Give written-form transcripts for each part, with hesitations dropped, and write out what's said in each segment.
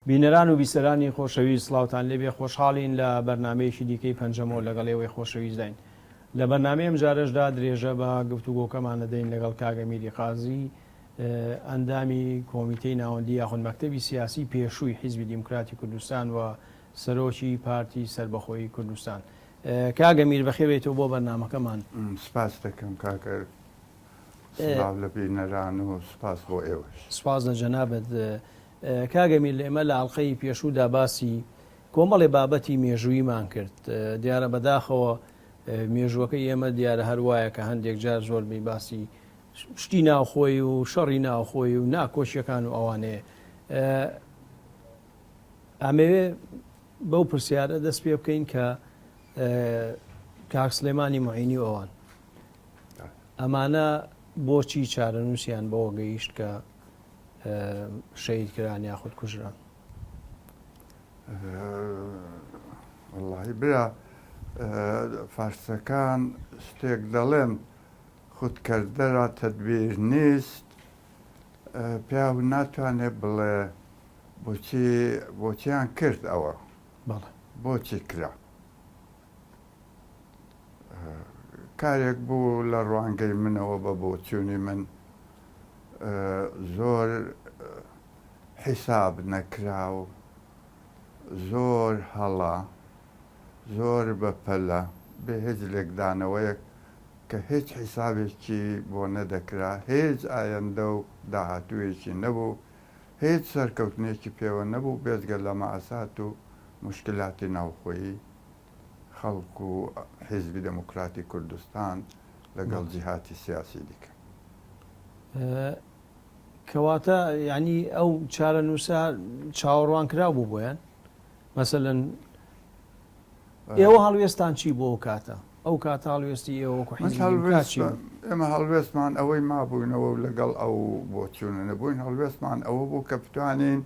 بینەران و بیسەرانی خۆشەویست سڵاوتان لێبێ خۆشحاڵین لە بەرنامەیەکی دیکەی پەنجەمۆر لەگەڵ ئێوەی خۆشەویستداین لە بەرنامەی ئەمجارەشدا درێژە بە گفتوگۆکەمان دەدەین لەگەڵ کاک ئەمیری قازی ئەندامی کۆمیتەی ناوەندی یاخود مەکتەبی سیاسی پێشووی حیزبی دیموکراتی کوردستان و سەرۆکی پارتی سەربەخۆیی کوردستان. کاک ئەمیر بەخێر بێیتەوە بۆ بەرنامەکەمان. سپاست دەکەم کاک ئەرک. سڵاو لە بینەران و سپاس بۆ ئێوەش. سپاس لە جەنابت. کاک ئەمیر لە ئێمە لە ئەڵقەی پێشوودا باسی کۆمەڵێ بابەتی مێژووییمان کرد. دیارە بەداخەوە مێژووەکەی ئێمە دیارە هەر وایە کە هەندێک جار زۆربەی باسی شتی ناوخۆی و شەڕی ناوخۆی و ناکۆکیەکان و ئەوانەیە. ئەمەوێ بەو پرسیارە دەست پێ بکەین کە کاک سلێمانی معینی و ئەوان ئەمانە بۆچی چارەنووسیان بەوە گەیشت کە شەهید کران یاخود کوژران؟ وەڵاهی برا فارسەکان شتێک دەڵێن خودکردە را تدبیر نیست پیاو ناتوانێ بڵێ بۆچی بۆچیان کرد ئەوە بەڵێ بۆچی کرا کارێک بوو لە ڕوانگەی منەوە بە بۆچوونی من زۆر حیساب نەکراو زۆر هەڵە زۆر بە پەلە بێ هیچ لێکدانەوەیەک کە هیچ حیسابێکی بۆ نەدەکرا، هیچ ئایەندە و داهاتوویەکی نەبوو، هیچ سەرکەوتنێکی پێوە نەبوو بێجگە لە مەئسات و موشکیلاتی ناوخۆیی خەڵک و حیزبی دێموکراتی کوردستان لەگەڵ جیهاتی سیاسی دیکە. کەواتە یانی ئەو چارەنووسە چاوەڕوانکراو بوو بۆیان؟ مەسەلەن ئێوە هەڵوێستان چی بۆ ئەو کاتە؟ ئەو کاتە هەڵوێستی ئێوە وەکو من حیزبی دیموکرات هەڵوێست چی بوو؟ ئێمە هەڵوێستمان ئەوەی مابووینەوە و لەگەڵ ئەو بۆچوونە نەبووین، هەڵوێستمان ئەوە بوو کە بتوانین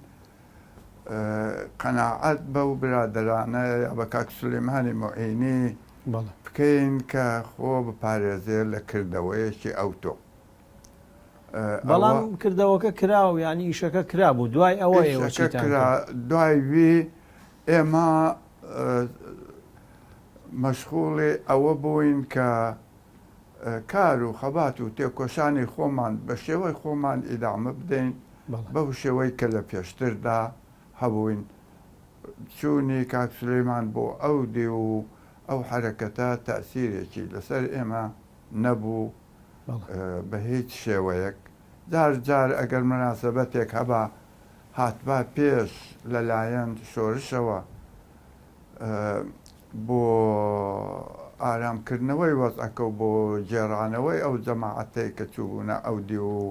قەناعەت بەو برادەرانە یا بە کاک سولەیمانی موعینی بەڵێ. بکەین کە خۆ بپارێزێ لە کردەوەیەکی ئەوتۆ. ئەوە بەڵام کردەوەکە کرا و یانی ئیشەکە کرابوو، دوای ئەوە ئێوە ئیشەکە چیتان کرا کرد؟ دوای وی ئێمە مەشغوڵی ئەوە بووین کە کار و خەبات و تێکۆشانی خۆمان بە شێوەی خۆمان ئیدامە بدەین بەو شێوەی کە لە پێشتردا هەبووین. چوونی کاک سولەیمان بۆ ئەو دیو و ئەو حەرەکەتە تەئسیرێکی لەسەر ئێمە نەبوو بە هیچ شێوەیەک. جار جار ئەگەر موناسەبەتێک هەبا هاتبا پێش لە لایەن شۆرشەوە بۆ ئارام کردنەوەی وەزعەکە و بۆ گێڕانەوەی ئەو جەماعەتەی کە چووبوونە ئەو دیو و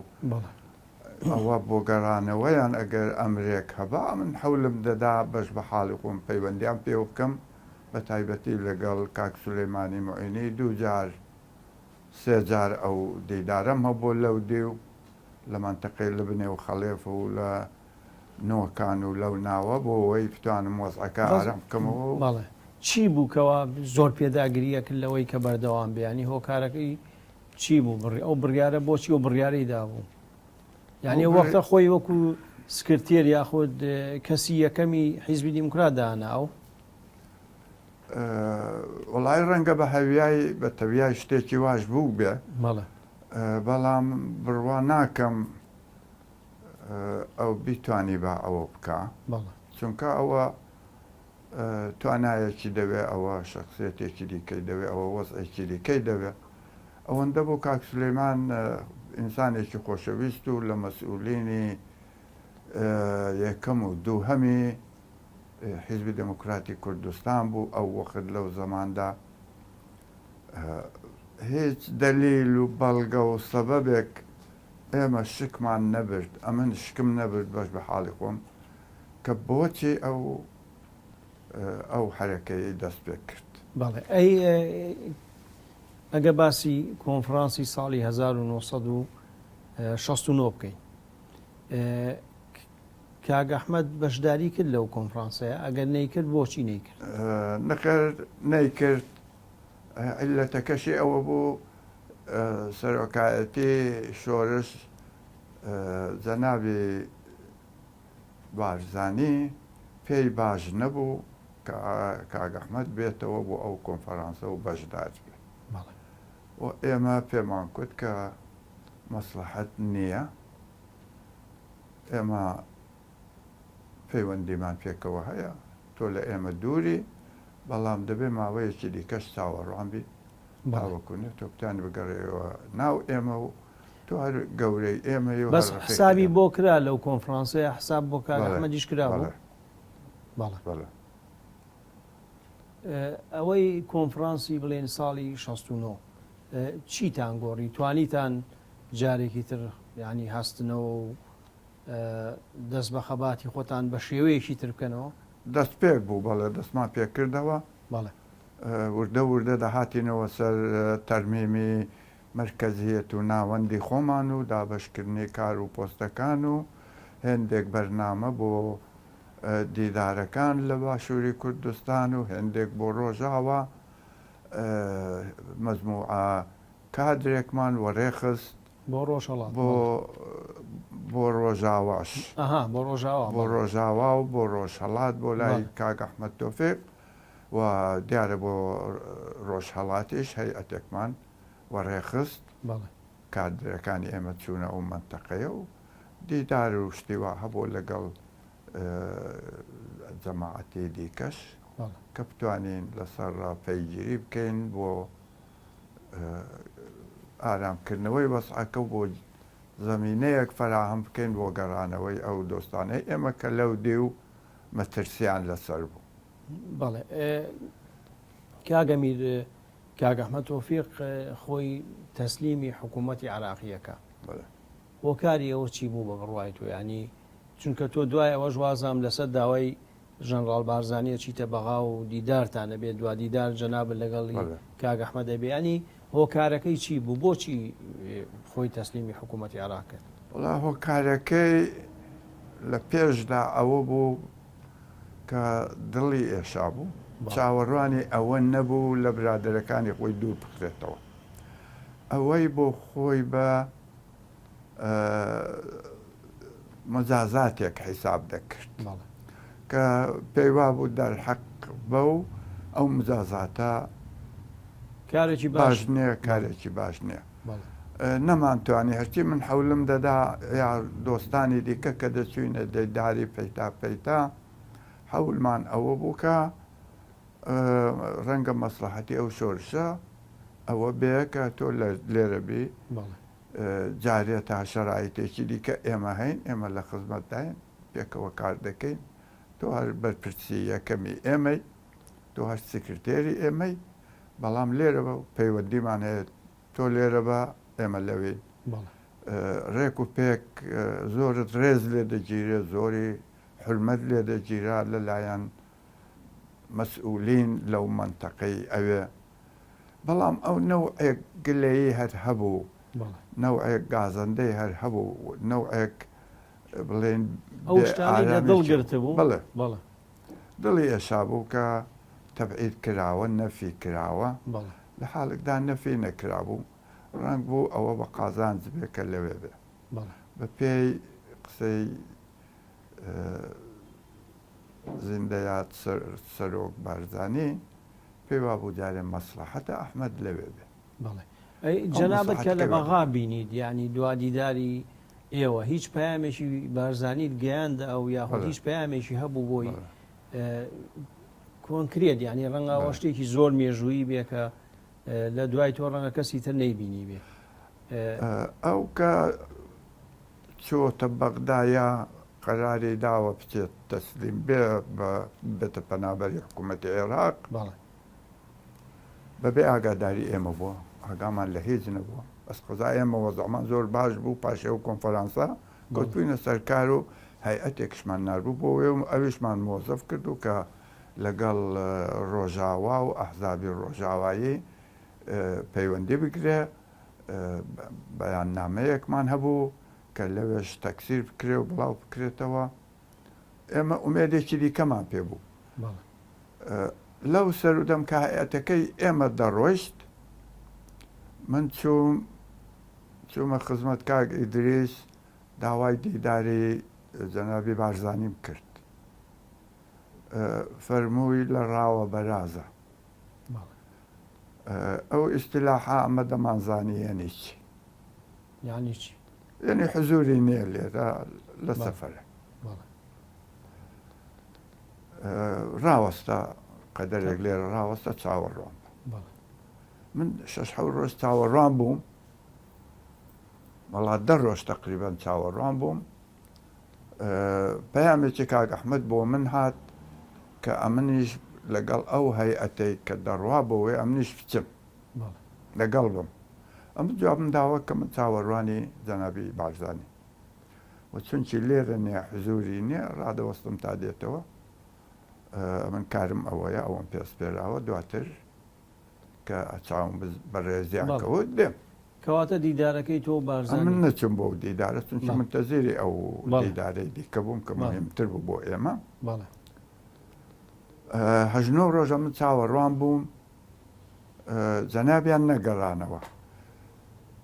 ئەوە بۆ گەڕانەوەیان ئەگەر ئەمرێک هەبا من حەولم دەدا بەش بە حاڵی خۆم پەیوەندیان پێوە بکەم بە تایبەتی لەگەڵ کاک سولەیمانی موعینی دوو جار سێ جار ئەو دیدارەم هەبوو لەو دیو لە مەنتەقەی لبنێ و خەڵێف و لە نۆکان و لەو ناوە بۆ ئەوەی بتوانم وەزعەکە بەس ئارام بکەمەوە و. بەڵێ چی بوو کەوا زۆر پێداگری ئەکرد لەوەی کە بەردەوام بێ یانی هۆکارەکەی چی بوو بڕی ئەو بڕیارە بۆچی ئەو بڕیارەی دابوو یانی ئەو ئەو بڕی وەختە خۆی وەکو سکرتێر یاخود کەسی یەکەمی حیزبی دیموکرات دانا ئەو؟ وەڵایی ڕەنگە بە هەویای بە تەویای شتێکی واش بووبێ بەڵێ. بەڵام بڕوا ناکەم ئەو بیتوانیبا ئەوە بکا بەڵێ. چونکە ئەوە توانایەکی دەوێ ئەوە شەخسیەتێکی دیکەی دەوێ ئەوە وەزعێکی دیکەی دەوێ ئەوەندە بۆ کاک سولەیمان ئینسانێکی خۆشەویست و لە مەسئولینی یەکەم و دووهەمی حیزبی دێموکراتی کوردستان بوو ئەو وەخت لەو زەماندا هیچ دەلیل و بەڵگە و سەبەبێک ئێمە شکمان نەبرد ئەمن شکم نەبرد بەش بە حاڵی خۆم کە بۆچی ئەو ئەو حەرەکەی دەست پێ کرد. بەڵێ ئەی ئەگە باسی کۆنفرانسی ساڵی 1969 بکەین کاک ئەحمەد بەشداری کرد لەو کۆنفرانسەیە؟ ئەگەر نەیکرد بۆچی نەیکرد؟ نەخێر نەیکرد، عیللەتەکەشی ئەوە بوو سەرۆکایەتی شۆرش جەنابی. بارزانی پێی باش نەبوو کە کاک ئەحمەد بێتەوە بۆ ئەو کۆنفەرانسە و بەشدار بێ. و ئێمە پێمان کوت کە مەسڵەحەت نییە، ئێمە پەیوەندیمان پێکەوە هەیە، تۆ لە ئێمە دووری، بەڵام دەبێ ماوەیەکی دیکەش چاوەڕوان بی تاوەکو نە تۆ بتوانی بگەڕێیەوە ناو ئێمە و تۆ هەر گەورەی ئێمەی و بەس هەر ڕەفیقی حسابی ئێمە. بۆ کرا لەو کۆنفرانسەیە حساب بۆ کاک بەڵێ ئەحمەدیش کرابوو؟ بەڵێ بەڵێ. بەڵێ. ئەوەی کۆنفرانسی بڵێن ساڵی 69 چیتان گۆڕی توانیتان جارێکی تر یانی هەستنەوە و دەست بە خەباتی خۆتان بە شێوەیەکی تر بکەنەوە؟ دەستپێک بوو بەڵێ دەستمان پێکردەوە. بەڵێ. وردە وردە دەهاتینەوە سەر تەرمیمی مەرکەزیەت و ناوەندی خۆمان و دابەشکردنی کار و پۆستەکان و هێندێک بەرنامە بۆ دیدارەکان لە باشووری کوردستان و هێندێک بۆ ڕۆژاوا مەجموعە کادرێکمان وەڕێخست بۆ ڕۆژهەڵات بۆ بۆ ڕۆژاواش ئەها بۆ ڕۆژاوا بۆ ڕۆژاوا و بۆ ڕۆژهەڵات بۆ لای کاک ئەحمەد تۆفیق و دیارە بۆ ڕۆژهەڵاتیش هەیئەتێکمان وەڕێخست کادرەکانی ئێمە چوونە ئەو مەنتەقەیە و دیدار و شتی وا هەبوو لەگەڵ جەماعەتی دیکەش کە بتوانین لەسەر پەیگیری بکەین بۆ ئارامکردنەوەی وەزعەکە و بۆ زەمینەیەک فەراهەم بکەین بۆ گەڕانەوەی ئەو دۆستانەی ئێمە کە لەو دیو مەترسیان لەسەر بوو. بەڵێ کاک ئەمیر، کاک ئەحمەد تۆفیق خۆی تەسلیمی حکوومەتی عێراقییەکە. هۆکاری ئەوە چی بوو بە بڕوای تۆ؟ یانی چونکە تۆ دوای ئەوەش وازام لەسەر داوای ژەنڕاڵ بارزانی ئەچیتە بەغا و دیدارتان ئەبێ دوا دیدار جەنابت لەگەڵی کاک ئەحمەد ئەبێ یانی هۆکارەکەی چی بوو بۆچی خۆی تەسلیمی حکوومەتی عێراق کرد؟ وەڵا هۆکارەکەی لە پێشدا ئەوە بوو کە دڵی ئێشا بوو چاوەڕوانی ئەوە نەبوو لە برادەرەکانی خۆی دوور بخرێتەوە ئەوەی بۆ خۆی بە مجازاتێک حیساب دەکرد کە پێی وابوو دەرحەق بەو ئەو مجازاتە کارێکی باش نییە کارێکی باش نییە نەمانتوانی هەرچی من حەولم دەدا یا دۆستانی دیکە کە دەچوینە دەیداری پەیتا پەیتا حەولمان ئەوە بوو کە ڕەنگە مەسلحەتی ئەو شۆرشە ئەوە بێ کە تۆ لێرە بی جارێ تا شەرایتێکی دیکە ئێمە هەین، ئێمە لە خزمەتداین، پێکەوە کار دەکەین، تۆ هەر بەرپرسی یەکەمی ئێمەی، تۆ هەر سکرتێری ئێمەی، بەڵام لێرە بە پەیوەندیمان هەیە، تۆ لێرە بە ئێمە لەوێین. ڕێک و پێک زۆرت ڕێز لێ دەگیرێ، زۆری حورمەت لێ دەگیرا لەلایەن مەسئولین لەو مەنتەقەی ئەوێ. بەڵام ئەو نەوعێک گلەیی هەر هەبوو، نەوعێک گازەندەی هەر هەبوو، نەوعێک بڵێین ئەو شتانەی لە دڵ گرتبوو. بەڵێ. بەڵێ. دڵی ئێشابوو کە تەبعید کراوە، نەفی کراوە. بەڵێ. لە حاڵێکدا نەفی نەکرابوو. ڕەنگ بوو ئەوە بە قازانج بێ کە لەوێ بێ. بەڵێ. بە پێی قسەی زیندەیاد سەرۆک بارزانی، پێی وابوو جارێ مەسڵەحەتە ئەحمەد لەوێ بێ. بەڵێ ئەی جەنابت کە لە بەغا بینیت یانی دوا دیداری ئێوە هیچ پەیامێکی بارزانیت گەیاندە ئەو یاخود هیچ پەیامێکی هەبوو بۆی کۆنکرێت یانی ڕەنگە ئەوە شتێکی زۆر مێژوویی بێ کە لە دوای تۆ ڕەنگە کەسی تر نەیبینی بێ. ئەو کە چۆتە بەغدا یا قەراری داوە بچێت تەسلیم بێ بە بێتە پەنابەری حکوومەتی عێراق بەڵێ. بەبێ ئاگاداری ئێمە بووە، ئاگامان لە هیچ نەبووە. بەس قەزا ئێمە وەزعمان زۆر باش بوو، پاش ئەو کۆنفەرانسە کەوتبووینە سەر کار و هەیئەتێکشمان ناردبوو بۆ وێ و ئەویشمان مۆزەف کردبوو کە لەگەڵ ڕۆژاوا و ئەحزابی ڕۆژاوایی پەیوەندی بگرێ. بەیاننامەیەکمان هەبوو کە لەوێش تەکسیر بکرێ و بڵاو بکرێتەوە. ئێمە ئومێدێکی دیکەمان پێ بوو. لەو سەرودەم کە هەیئەتەکەی ئێمە دەڕۆیشت، من چووم چوومە خزمەت کاک ئیدریس داوای دیداری. جەنابی بارزانیم کرد. فەرمووی لە ڕاوە بەرازە. ئەو ئیستیلاحە ئەمە دەمانزانی یەنی چی؟ یانی چی؟ یەنی حزوری نییە لێرە لە سەفەرە. ڕاوەستە قەدەرێک لێرە ڕاوەستە چاوەڕوان بە. من شەش حەوت ڕۆژ چاوەڕوان بووم وەڵا دە ڕۆژ تەقریبەن چاوەڕوان بووم پەیامێکی کاک ئەحمەد بۆ من هات کە ئەمنیش لەگەڵ ئەو هەیئەتەی کە دەڕوا بۆ وێ ئەمنیش بچم لەگەڵ بم ئەم جوابم داوە کە من چاوەڕوانی جەنابی بارزانی و چونکی لێرە نییە حزوری نییە ڕادەوەستم تا دێتەوە من کارم ئەوەیە ئەوەم پێسپێراوە دواتر کە چاوم بەڕێزیان کەوت دێم. کەواتە دیدارەکەی تۆ و بارزانی. ئەمن نەچووم بۆ ئەو دیدارە چونکی مونتەزیری ئەو دیدارەی دیکە بووم کە موهیمتر بوو بۆ ئێمە. هەشت نۆ ڕۆژە من چاوەڕوان بووم جەنابیان نەگەڕانەوە.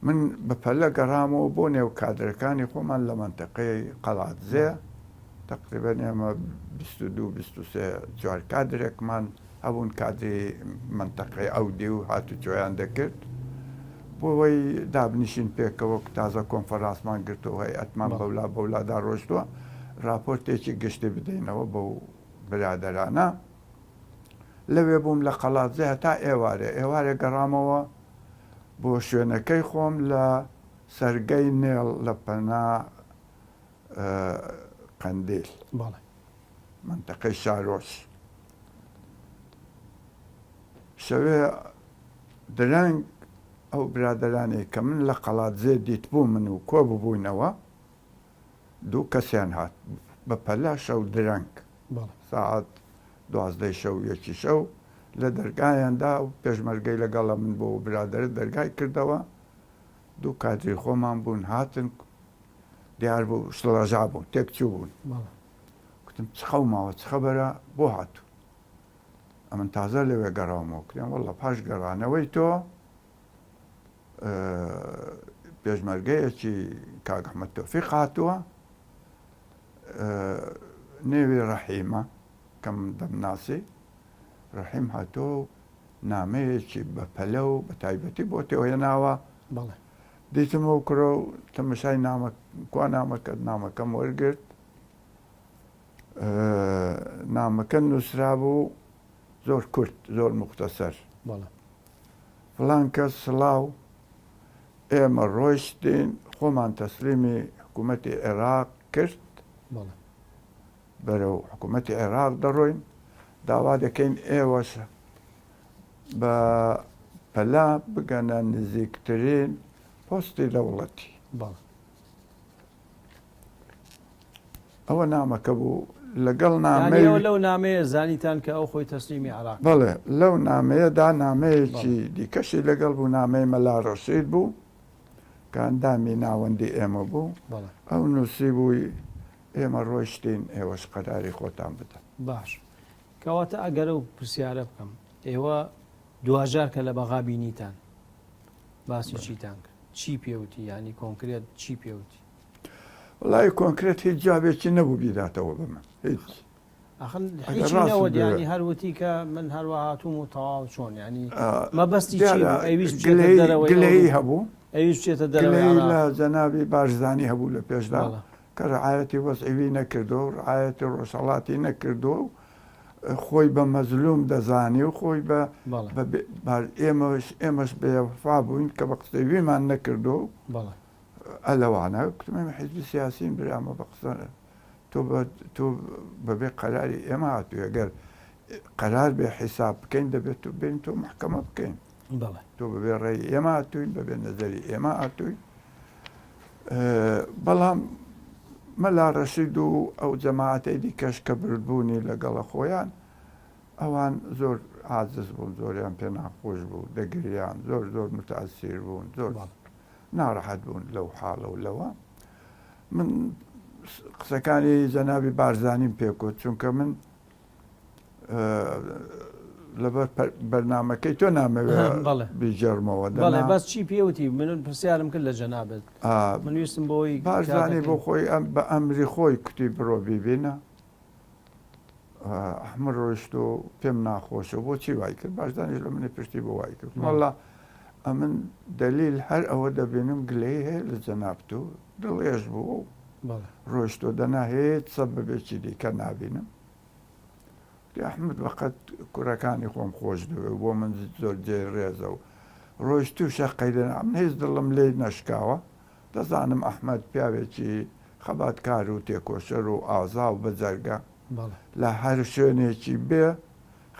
من بە پەلە گەڕامەوە بۆ نێو کادرەکانی خۆمان لە مەنتەقەی قەڵادزێ تەقریبەن ئێمە 22 23 چوار کادرێکمان هەبوون کادری مەنتەقەی ئەودی و هاتوچۆیان دەکرد بۆ ئەوەی دابنیشین پێکەوە تازە کۆنفەرانسمان گرتەوە هەیئەتمان بەولا بەولادا ڕۆشتووە راپۆرتێکی گشتی بدەینەوە بەو برادەرانە لەوێ بووم لە قەڵادزێ هەتا ئێوارێ ئێوارێ گەڕامەوە بۆ شوێنەکەی خۆم لە سەرگەی نێڵ لە پەنا قەندیل مەنتەقەی شارۆش شەوێ درەنگ ئەو برادەرانەی کە من لە قەڵادزێ دیتبوو من و کۆ ببووینەوە دوو کەسیان هات بە پەلە شەو درەنگ سەعات دوازدەی شەو یەکی شەو لە دەرگایان دا و پێشمەرگەی لەگەڵە من بۆ برادەرە دەرگای کردەوە دوو کادری خۆمان بوون هاتن دیار بوو شڵەژا بوون تێک چوو بوون گوتم چ قەوماوە چ خەبەرە بۆ هاتوو ئەمن تازە لەوێ گەڕاومەوە کوتیان وەڵڵا پاش گەڕانەوەی تۆ پێشمەرگەیەکی کاک ئەحمەد تۆفیق هاتووە نێوی ڕەحیمە کە من دەمناسی ڕەحیم هاتووە و نامەیەکی بە پەلە و بە تایبەتی بۆ تێ هێناوە دیتم ئەو کوڕە و تەمەشای نامە کوا نامەکەت نامەکەم وەرگرت نامەکە نووسرابوو زۆر کورت زۆر موختەسەر. بەڵێ. فڵان کەس سڵاو، ئێمە ڕۆیشتین خۆمان تەسلیمی حکوومەتی عێراق کرد. بەڵێ. بەرەو حکوومەتی عێراق دەڕۆین، داوا دەکەین ئێوەش بە پەلە بگەنە نزیکترین پۆستی دەوڵەتی. بەڵێ. ئەوە نامەکە بوو لەگەڵ نامەی لەو نامەیە زانیتان کە ئەو خۆی تەسلیمی عراق بەڵێ لەو نامەیەدا نامەیەکی دیکەشی لەگەڵ بوو نامەی مەلا ڕەشید بوو کە ئەندامی ناوەندی ئێمە بوو ئەو نووسی بووی ئێمە ڕۆیشتین ئێوەش قەراری خۆتان بدەن باش کەواتە ئەگەر ئەو پرسیارە بکەم ئێوە دواجار کە لە بەغا بینیتان باسی چیتان کرد چی پێوتی ینی کۆنکرێت چی پێوتی وەڵایی کۆنکرێت هیچ جوابێکی نەبوو بیداتەوە بە من هیچ. ئەخن هیچی نەوت یانی هەر وتی کە من هەروە هاتووم و تەواو چۆن ینی مەبەستی چی بوو ئەویست بچێتە دەرەوەی گلەیی هەبوو ئەویست بچێتە دەرەوەی گلەیی لە جەنابی بارزانی هەبوو لە پێشدا کە ڕعایەتی وەزعی نەکردووە و ڕعایەتی ڕۆژهەڵاتی نەکردووە و خۆی بە مەزلوم دەزانی و خۆی بە ئێمەش ئێمەش بێوەفا بووین کە بە قسەی ویمان نەکردووە و ئە لەوانە کوتم ئێمە حیزبی سیاسین برا ئەمە بە قسە تۆ بە تۆ بەبێ قەراری ئێمە هاتووی ئەگەر قەرار بێ حیساب بکەین دەبێت تۆ بێن تۆ محکەمە بکەین تۆ بەبێ ڕێی ئێمە هاتووین بەبێ نەزەری ئێمە هاتووی بەڵام مەلا ڕەشید و ئەو جەماعەتەی دیکەش کە بردبوونی لەگەڵە خۆیان ئەوان زۆر عاجز بوون زۆریان پێ ناخۆش بوو دەگریان زۆر زۆر متاثیر بوون زۆر ناڕەحەت بوون لەو حاڵە و لەوە. من قسەکانی جەنابی بارزانیم پێ کوت چونکە من. لەبەر بەرنامەکەی تۆ نامەوێ بیگێڕمەوە. بەڵێ بەس چی پێوتی من پرسیارم کرد لە جەنابت من ویستم بۆی بارزانی بۆ خۆی ئەم بە ئەمری خۆی کوتی بڕۆ بیبینە ئەحمد ڕۆیشت و پێم ناخۆشە بۆچی وای کرد بارزانیش لە منی پشتی بۆ وای کرد وەڵا ئەمن دەلیل هەر ئەوە دەبینم گلەی هەیە لە جەنابت و دڵێش بوو ڕۆیشتۆ دەنا هیچ سەبەبێکی دیکە نابینم ئەحمد بەقەت کوڕەکانی خۆم خۆش دەوێ بۆ من زۆر جێی ڕێزە و ڕۆیشتوشە قەیرێ من هیچ دڵم لێی نەشکاوە دەزانم ئەحمەد پیاوێکی خەباتکار و تێکۆشەر و ئازا و بەجەرگە لە هەر شوێنێکی بێ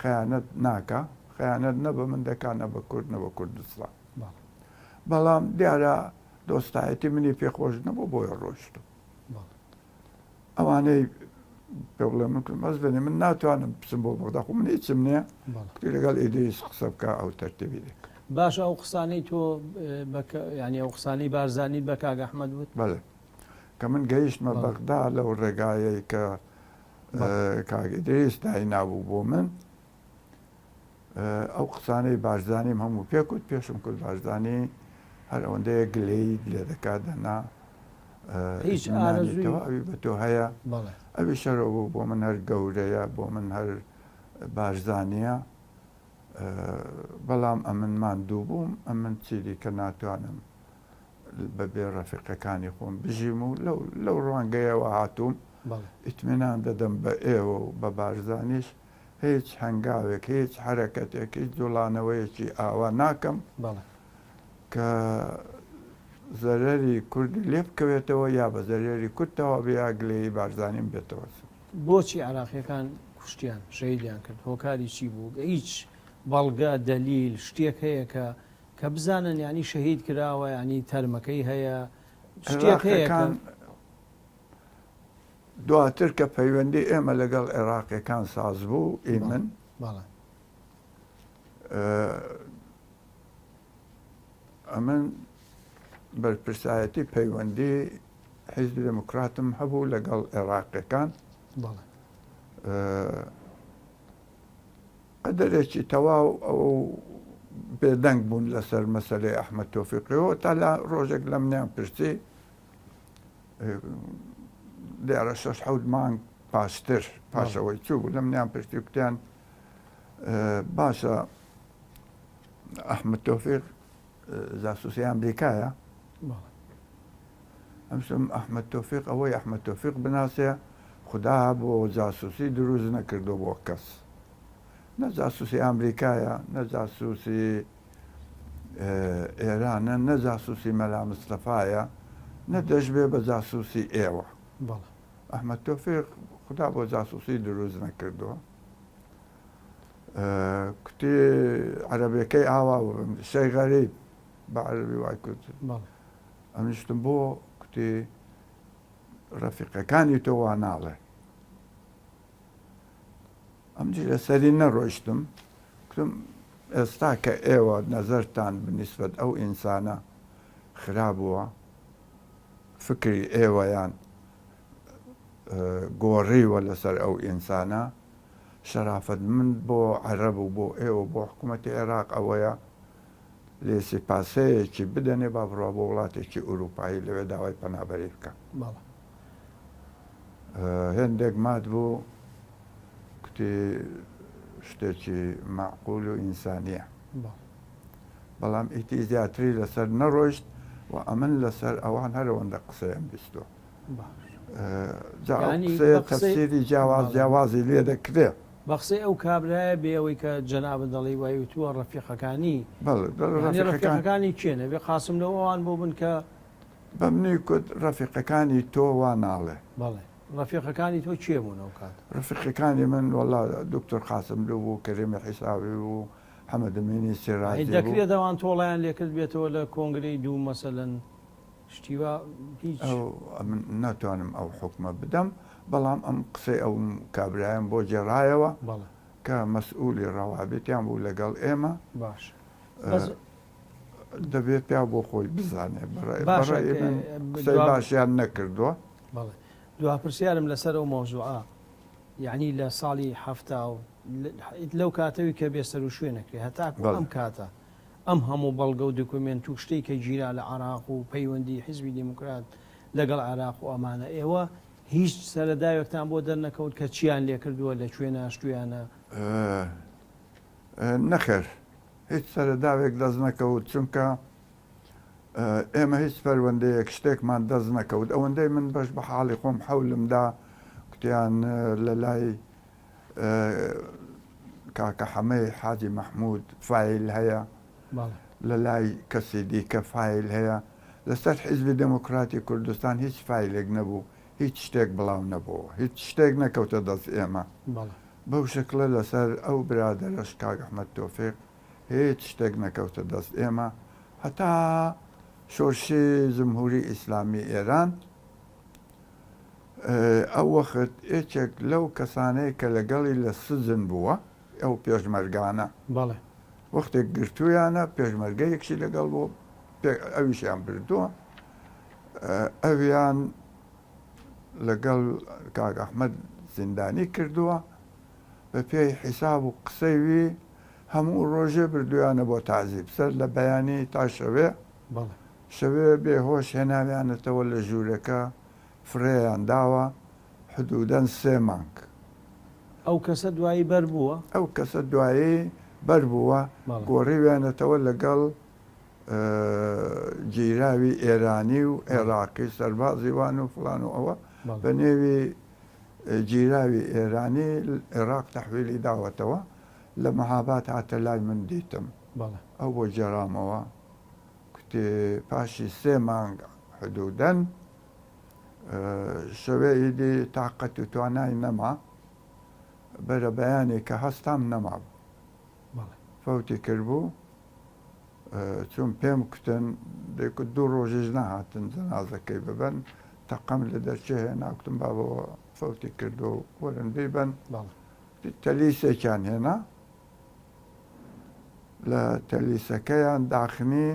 خەیانەت ناکا خەیانەت نە بە من دەکا نە بە کورد نە بە کوردستان بەڵام دیارە دۆستایەتی منی پێخۆش نەبوو بۆیە ڕۆشتوو ئەوانەی پێ بڵێ من کردم بەس بێنێ من ناتوانم بچم بۆ بەغدا خۆ من هیچم نییە لەگەڵ ئیدریس قسە بکە ئەو تەرتیبی دەکە باشە ئەو قسانەی تۆ ینی ئەو قسانەی بارزانیت بە کاک ئەحمەد وت بەڵێ کە من گەیشتمە بەغدا لەو ڕێگایەی کە کاک ئیدریس داینابوو بۆ من ئەو قسانەی بارزانیم هەموو پێ کوت پێشم کوت بارزانی هەر ئەوەندەیە گلەییت لێ دەکات دەنا هیچ ئارەزووی ئەوی بە تۆ هەیە ئەوی شەرەوە بوو بۆ من هەر گەورەیە بۆ من هەر بارزانیە بەڵام ئەمن ماندوو بووم ئەمن چیدیکە ناتوانم بەبێ ڕەفیقەکانی خۆم بژیم و لەو ڕوانگەیەوە هاتووم ئیتمینان دەدەم بە ئێوە و بە بارزانیش هیچ هەنگاوێک، هیچ حەرەکەتێک، هیچ جوڵانەوەیەکی ئاوا ناکەم کە زەرەری کوردی لێ بکەوێتەوە یا بە زەرەری کورد تەواو بێ یا گلەیی بارزانیم بێتەوە. بۆچی عێراقیەکان کوشتیان، شەهیدیان کرد، هۆکاری چی بوو؟ هیچ بەڵگە، دەلیل، شتێک هەیە کە کە بزانن یانی شەهید کراوە یانی تەرمەکەی هەیە، شتێک هەیە کە. دواتر کە پەیوەندی ئێمە لەگەڵ عێراقیەکان ساز بوو ئی من ئەمن بەرپرسایەتی پەیوەندی حیزبی دێموکراتم هەبوو لەگەڵ عێراقیەکان قەدەرێکی تەواو ئەو بێدەنگ بوون لەسەر مەسەلەی ئەحمەد تۆفیقیەوە تا لە ڕۆژێک لە منیان پرسی دیارە شەش حەوت مانگ پاشتر پاشەوەی چوو بوو لە منیان پرسی کوتیان باشە ئەحمەد تۆفیق جاسوسی ئەمریکایە ئەمسم ئەحمەد تۆفیق ئەوەی ئەحمەد تۆفیق بناسێ خدا بۆ جاسوسی دروست نەکردو بۆ کەس نە جاسوسی ئەمریکایە نە جاسوسی ئێرانە نە جاسوسی مەلا مستەفایە نە دەشبێ بە جاسوسی ئێوە ئەحمەد تۆفیق خودا بۆ جاسوسی دروست نەکردووە کوتی عەرەبەکەی ئاوا شەی غەریب بە عەرەبی وای کوت ئەمنیشتم بۆ کوتی ڕەفیقەکانی تۆ وا ناڵێ ئەمجی لەسەری نەڕۆیشتم کوتم ئێستا کە ئێوە نەزەرتان بنیسبەت ئەو ئینسانە خرابووە فکری ئێوەیان گۆڕیوە لەسەر ئەو ئینسانە شەرافەت من بۆ عەرەب و بۆ ئێوە بۆ حکوومەتی عێراق ئەوەیە لێسی پاسەیەکی بدەنێ با بڕوا بۆ وڵاتێکی ئوروپایی لەوێ داوای پەنابەری بکە. هێندێک مات بوو کوتی شتێکی مەعقول و ئینسانیە بەڵام ئیتی زیاتری لەسەر نەڕۆیشت و ئەمن لەسەر ئەوان هەرەوەندە قسەیان بیستوە تەفسیری جیاواز جیاوازی لێ دەکرێ. بە قسەی ئەو کابرایە بێ ئەوەی کە جەنابت دەڵێی وای وتووە ڕەفیقەکانی ڕەفیقەکانی کێن؟ ئەبێ قاسملوو ئەوان بووبن کە بەمنی کوت ڕەفیقەکانی تۆ وا ناڵێ. بەڵێ ڕەفیقەکانی تۆ کێ بوون ئەو کات؟ ڕەفیقەکانی من وەڵا دوکتور قاسملوو بوو، کەریمی حیساوی بوو، حەمەدەمینی سیراجی بوو. دەکرێت ئەوان تۆڵەیان لێ کردبێتەوە لە کۆنگرەی دوو مەسەلەن شتی وا هیچ؟ ئەو ئەمن ناتوانم ئەو حوکمە بدەم بەڵام ئەم قسەی ئەو کابرایەم بۆ گێڕایەوە کە مەسئولی ڕەوابیتیان بوو لەگەڵ ئێمە. باش بەس دەبێ پیاو بۆ خۆی بزانێ بەڕای من قسەی باشیان نەکردووە. بەڵێ دوا پرسیارم لەسەر ئەو مەوزوعە. یەعنی لە ساڵی 70 و لەو کاتەوی کە بێ سەروشوێن ئەکرێ هەتاکو ئەم کاتە ئەم هەموو بەڵگە و دکومێنت و شتەی کە گیرا لە عێراق و پەیوەندی حیزبی دیموکرات لەگەڵ عێراق و ئەمانە ئێوە هیچ سەرەداوێکتان بۆ دەرنەکەوت کە چیان لێکردووە لە کوێ ناشتویانە؟ نەخێر هیچ سەرەداوێک دەست نەکەوت چونکە ئێمە هیچ پەروەندەیەک شتێکمان دەست نەکەوت ئەوەندەی من بەش بە حاڵی خۆم حەولم دا کوتیان لە لای کاکە حەمەی حاجی مەحموود فایل هەیە لە لای کەسی دیکە فایل هەیە لەسەر حیزبی دێموکراتی کوردستان هیچ فایلێک نەبوو هیچ شتێک بڵاو نەبۆوە هیچ شتێک نەکەوتە دەست ئێمە بەو شکڵە لەسەر ئەو برادەرەش کاک ئەحمەد تۆفیق هیچ شتێک نەکەوتە دەست ئێمە هەتا شۆرشی جمهوری ئیسلامی ئێران ئەو وەخت یەکێک لەو کەسانەی کە لەگەڵی لە سجن بووە ئەو پێشمەرگانە بەڵێ وەختێک گرتوویانە پێشمەرگەیەکشی لەگەڵ بوو ئەویشیان بردووە ئەویان لەگەڵ کاک ئەحمەد زیندانی کردووە بە پێی حیساب و قسەی وی هەموو ڕۆژێ بردوویانە بۆ تەعزیب سەر لە بەیانی تا شەوێ شەوێ بێ هۆش هێناویانەتەوە لە ژوورەکە فڕێیان داوە حدودەن سێ مانگ. ئەو کەسە دوایی بەر بووە؟ ئەو کەسە دوایی بەر بووە گۆڕیویانەتەوە لەگەڵ گیراوی ئێرانی و عێراقی سەربازی وان و فڵان و ئەوە بە نێوی گیراوی ئێرانی عێراق تەحویلی داوەتەوە لە مەهاباد هاتە لای من دیتم ئەو بۆ گێڕامەوە کوتی پاشی سێ مانگ حدودەن شەوێ ئیدی تاقەت و توانای نەما بەرە بەیانی کە هەستام نەمابوو فەوتی کردبوو چووم پێم کوتن دەیکوت دوو ڕۆژیش نەهاتن جەنازەکەی ببەن تەقەم لە دەرچێ هێنا کوتم بابەوە فەوتی کردو وەرن بیبەن تەلیسێکیان هێنا لە تەلیسەکەیان داخنی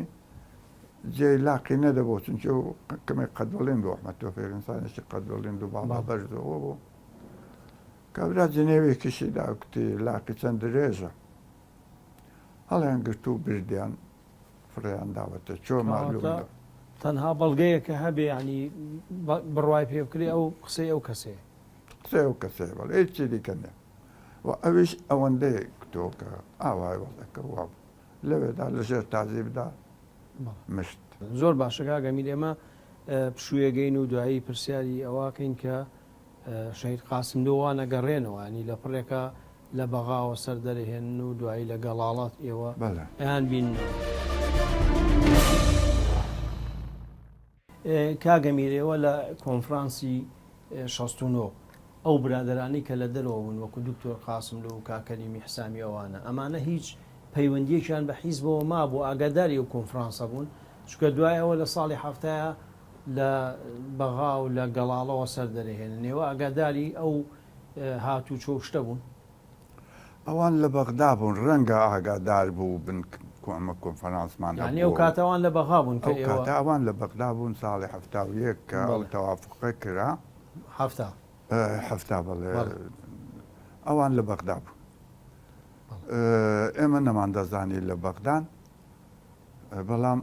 جێی لاقی نەدەبوو چونکە کەمێک قەدبڵین بوو ئەحمەد تۆفیق ئینسانێکی قەدبڵین و باڵا بەرزەوە بوو کابرا جنێوێکیشی دا کوتی لاقی چەند درێژە هەڵیان گرت و بردیان فڕێیان داوەتە چۆ مەعلوم کەواتە تەنها بەڵگەیەک کە هەبێ یانی بڕوای پێ بکرێ ئەو قسەی ئەو کەسەیە. قسەی ئەو کەسەیە بەڵێ هیچی دیکە نییە و ئەویش ئەوەندەی کوتووە کە ئاوای وەزعەکە وابوو لەوێدا لەژێر تازیبدا مشت. زۆر باشە کاک ئەمیر ئێمە پشوویەگەین و دوایی پرسیاری ئەوەکەین کە شەهید قاسملۆ وا نەگەڕێنەوە یانی لە پڕێکا لە بەغاوە سەر دەرەهێنن و دوایی لە گەڵاڵە ئێوە ئەیان بیننەوە. کاک ئەمیر ئێوە لە کۆنفرانسی 69 ئەو برادەرانەی کە لە دەرەوە بوون وەکو دکتۆر قاسملۆ و کاک کەریمی حسامی ئەوانە ئەمانە هیچ پەیوەندیەکیان بە حیزبەوە مابوو ئاگاداری ئەو کۆنفرانسە بوون چونکە دوای ئەوە لە ساڵی حەفتایە لە بەغا و لە گەڵاڵەوە سەر دەرەهێنن ئێوە ئاگاداری ئەو هاتوچۆ و شتە بوون؟ ئەوان لە بەغدا بوون ڕەنگە ئاگادار بووبن کە ئەمە کۆنفرانسمان هەبووە. یانی ئەو کاتە ئەوان لە بەغا بوون کە ئێوە. ئەو کاتە ئەوان لە بەغدا بوون ساڵی 71 کە ئەو تەوافوقە کرا. 70. 70 بەڵێ. ئەوان لە بەغدا بوون. ئێمە نەماندەزانی لە بەغدان بەڵام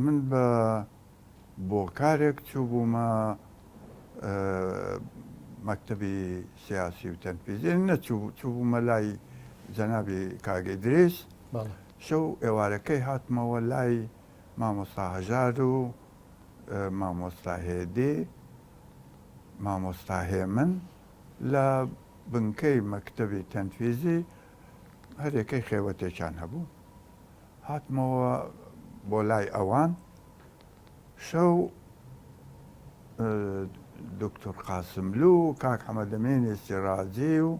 من بە بۆ کارێک چووبوومە مەکتەبی سیاسی و تەنفیزی نەچوو چووبوومە لای جەنابی کاک ئیدریس شەو ئێوارەکەی هاتمەوە لای مامۆستا هەژار و مامۆستا هێدی مامۆستا هێمن لە بنکەی مەکتەبی تەنفیزی هەرێکەی خێوەتێکیان هەبوو هاتمەوە بۆ لای ئەوان شەو دکتۆر قاسملوو و کاک حەمەدەمینی سیڕاجی و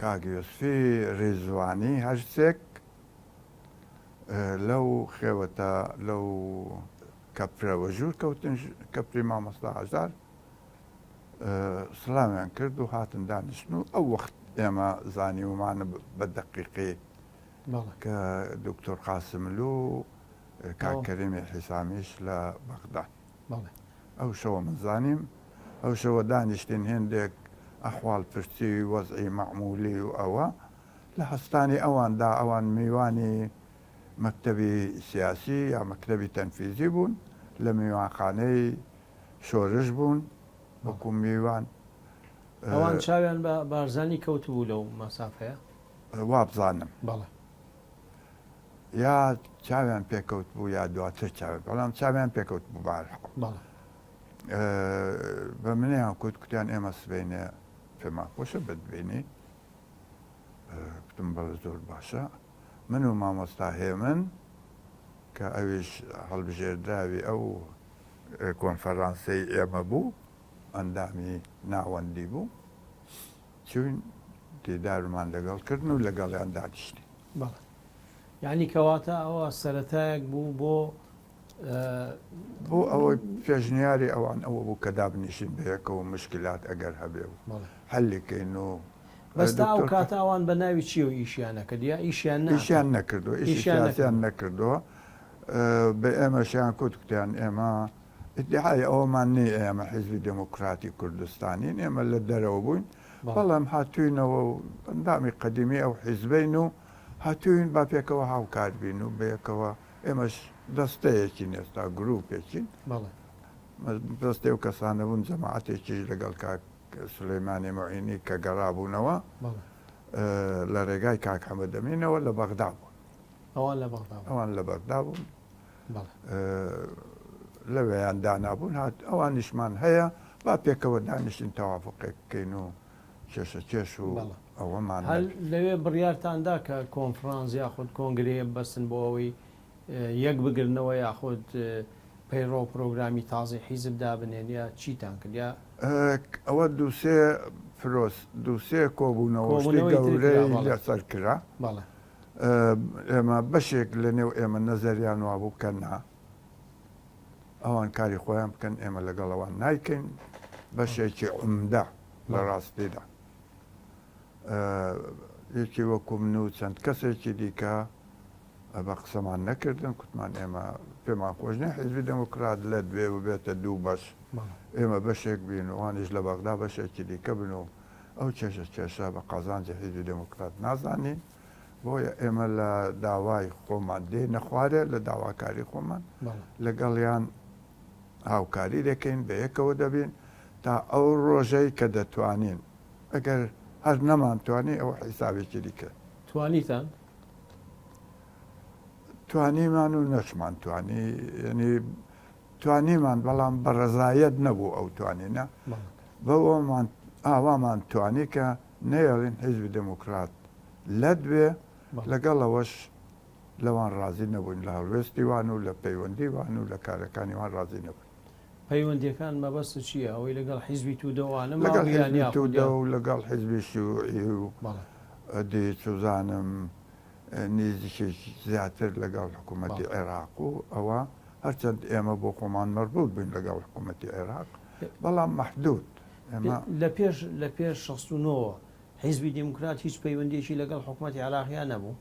کاک یوسفی ڕیزوانی هەرسێک لەو خێوەتە لەو کەپرەوە ژوور کەوتن کەپری مامۆستا هەژار سڵاویان کرد و هاتن دانیشتن و ئەو وەخت ئێمە زانیومانە بە دەقیقی کە دکتۆر قاسملوو و کاک کەریمی حیسامیش لە بەغدان. ئەو شەوە من زانیم، ئەو شەوە دانیشتین هێندێک ئەحواڵ پرسی وەزعی مەعمولی و ئەوە لە هەستانی ئەوان دا ئەوان میوانی مەکتەبی سیاسی یا مەکتەبی تەنفیزی بوون لە میوانخانەی شۆرش بوون وەکوو میوان. ئەوان چاویان بە بارزانی کەوتبوو لەو مەسافەیە؟ وابزانم. بەڵێ. یا چاویان پێکەوت بوو یا دواتر چاویان بەڵام چاویان پێکەوت بوو بارحاڵ. بەڵێ. بە منیان کوت کوتیان ئێمە سبەینێ پێمان خۆشە بتبینین. کوتم بەڵێ زۆر باشە. من و مامۆستا هێمن کە ئەویش هەڵبژێردراوی ئەو کۆنفەرانسەی ئێمە بوو، ئەندامی ناوەندی بوو، چووین دیدارمان لەگەڵ کردن و لەگەڵیان دانیشتین. بەڵێ. یانی کەواتە ئەوە سەرەتایەک بوو بۆ. بۆ ئەوەی پێشنیاری ئەوان ئەوە بوو کە دابنیشین بەیەکەوە مشکلات ئەگەر هەبێ و حەلی کەین و. بەس تا ئەو کاتە ئەوان بە ناوی چیەوە ئیشیان ئەکرد یا ئیشیان نەئەکرد؟ ئیشیان نەکردووە، ئیشی سیاسیان نەکردووە. بە ئێمەشیان کوت کوتیان ئێمە ئیدعای ئەوەمان نییە ئێمە حیزبی دێموکراتی کوردستانین، ئێمە لە دەرەوە بووین، بەڵام هاتووینەوە و ئەندامی قەدیمی ئەو حیزبەین و هاتووین با پێکەوە هاوکار بین و بەیەکەوە ئێمەش دەستەیەکین ئێستا گرووپێکین. دەستەی ئەو کەسانە بوون جەماعەتێکیش لەگەڵ کاک سولەیمانی موعینی کە گەڕابوونەوە لە ڕێگای کاک حەمەدەمینەوە لە بەغدا بوون. ئەوان لە بەغدا بوون. ئەوان لە بەغدا بوون. لەوێیان دانابوون هات ئەوانیشمان هەیە با پێکەوە دانیشتین تەوافقێک بکەین و کێشە کێش و ئەوەمان هەر لەوێ بڕیارتان دا کە کۆنفرانس یاخود کۆنگرەیە ببەستن بۆ ئەوەی یەک بگرنەوە یاخود پەیڕەو پرۆگرامی تازەی حیزب دابنێن یا چیتان کرد یا؟ ئەوە دووسێ پرۆس دووسێ کۆبوونەوە شتی گەورەی لەسەر کرا. ئێمە بەشێک لە نێو ئێمە نەزەریان وابوو کە نا ئەوان کاری خۆیان بکەن ئێمە لەگەڵ ئەوان نایکەین بەشێکی عمدە لە ڕاستیدا یەکی وەکو من و چەند کەسێکی دیکە بە قسەمان نەکردن کوتمان ئێمە پێمان خۆش نیە حیزبی دێموکرات لەت بێ و بێتە دوو بەش ئێمە بەشێک بین و ئەوانیش لە بەغدا بەشێکی دیکە بن و ئەو کێشە کێشە بە قازانجی حیزبی دێموکرات نازانین بۆیە ئێمە لە داوای خۆمان دێینە خوارێ لە داواکاری خۆمان لەگەڵیان هاوکاری دەکەین بەیەکەوە دەبین تا ئەو ڕۆژەی کە دەتوانین ئەگەر هەر نەمانتوانی ئەوە حیسابێکی دیکە. توانیتان؟ توانیمان و نەشمان توانی یعنی توانیمان بەڵام بە ڕەزایەت نەبوو ئەو توانینە بەوەمان ئاوامان توانی کە نەیەڵین حیزبی دێموکرات لەت بێ، لەگەڵ ئەوەش لەوان ڕازی نەبووین، لە هەڵوێستی وان و لە پەیوەندی وان و لە کارەکانی وان ڕازی نەبووین. پەیوەندییەکان مەبەستت چییە؟ ئەوەی لەگەڵ حیزبی توودە و ئانە لەگەڵ مابوو یان حیزبی یاخود توودە یا. و لەگەڵ حیزبی شیوعی و بەڵێ. ئەدی چوزانم نیزیکێکی زیاتر لەگەڵ حکوومەتی بەڵێ. عێراق و ئەوە، هەرچەند ئێمە بۆ خۆمان مەربووت بووین لەگەڵ حکوومەتی عێراق، بەڵام مەحدوود. ئێمە. لە پێش لە پێش 69 وە حیزبی دێموکرات هیچ پەیوەندییەکی لەگەڵ حکومەتی عێراقیا نەبوو؟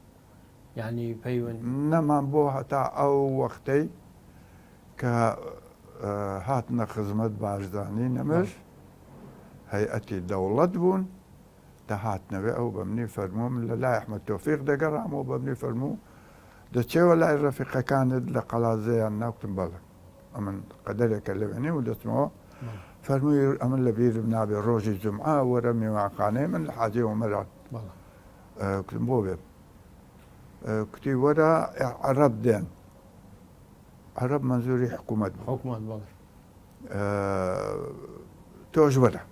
یانی پەیوەند. نەمان بۆ هەتا ئەو وەختەی کە هاتنە خزمەت بارزانی نەمر هەیئەتی دەوڵەت بوون دەهاتنەوێ ئەو بە منی فەرموو من لە لای ئەحمەد تۆفیق دەگەڕامەوە بە منی فەرموو دەچێوە لای ڕەفیقەکانت لە قەڵادزێیان نا کوتم بەڵێ ئەمن قەدەرێکە لەوێ نیم و دەچمەوە فەرمووی ئەمن لە بیرم نابێ ڕۆژی جومعە وەرە میوانخانەی من لە حاجی ئۆمەران کوتم بۆ بێم کوتی وەرە عەرەب دێن عەرەب مەنزوری حکوومەت بوو حکومەت بەڵێ تۆش وەرە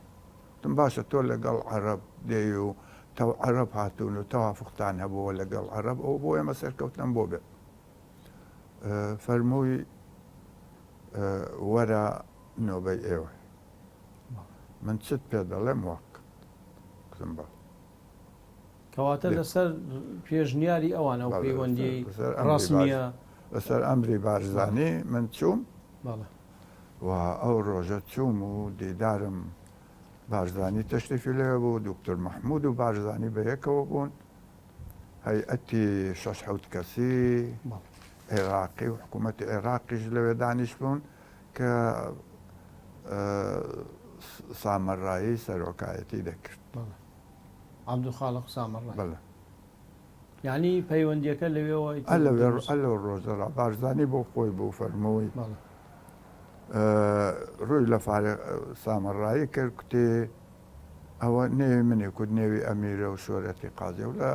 وتم باشە تۆ لەگەڵ عەرەب دێی و تەو عەرەب هاتوون و تەوافقتان هەبووە لەگەڵ عەرەب ئەوە بۆ ئێمە سەرکەوتنم بۆ بێت فەرمووی وەرە نۆبەی ئێوە من چت پێ دەڵێم واک کوتم بەڵێ. کەواتە لەسەر پێشنیاری ئەوان ئەو پەیوەندیەی ڕەسمیە. لەسەر ئەمری بارزانی من چووم و ئەو ڕۆژە چووم و دیدارم بارزانی تەشریفی لەوێ بوو، دکتۆر مەحموود و بارزانی بەیەکەوە بوون، هەیئەتی شەش حەوت کەسی عێراقی و حکوومەتی عێراقیش لەوێ دانیشتبوون کە. سامەڕایی سەرۆکایەتی دەکرد. بەڵێ. عەبدولخالق سامەڕایی. بەڵێ. یانی پەیوەندییەکە لەوێوە ئیتر ئەلەوێ دروست. ئەلەو ڕۆژەڕا بارزانی بۆ خۆی بوو فەرمووی بەڵێ. ڕووی لە فارغ سامەڕایی کرد کوتی ئەوە نێوی منی کوت نێوی ئەمیرە و شۆرەتی قازیە و لە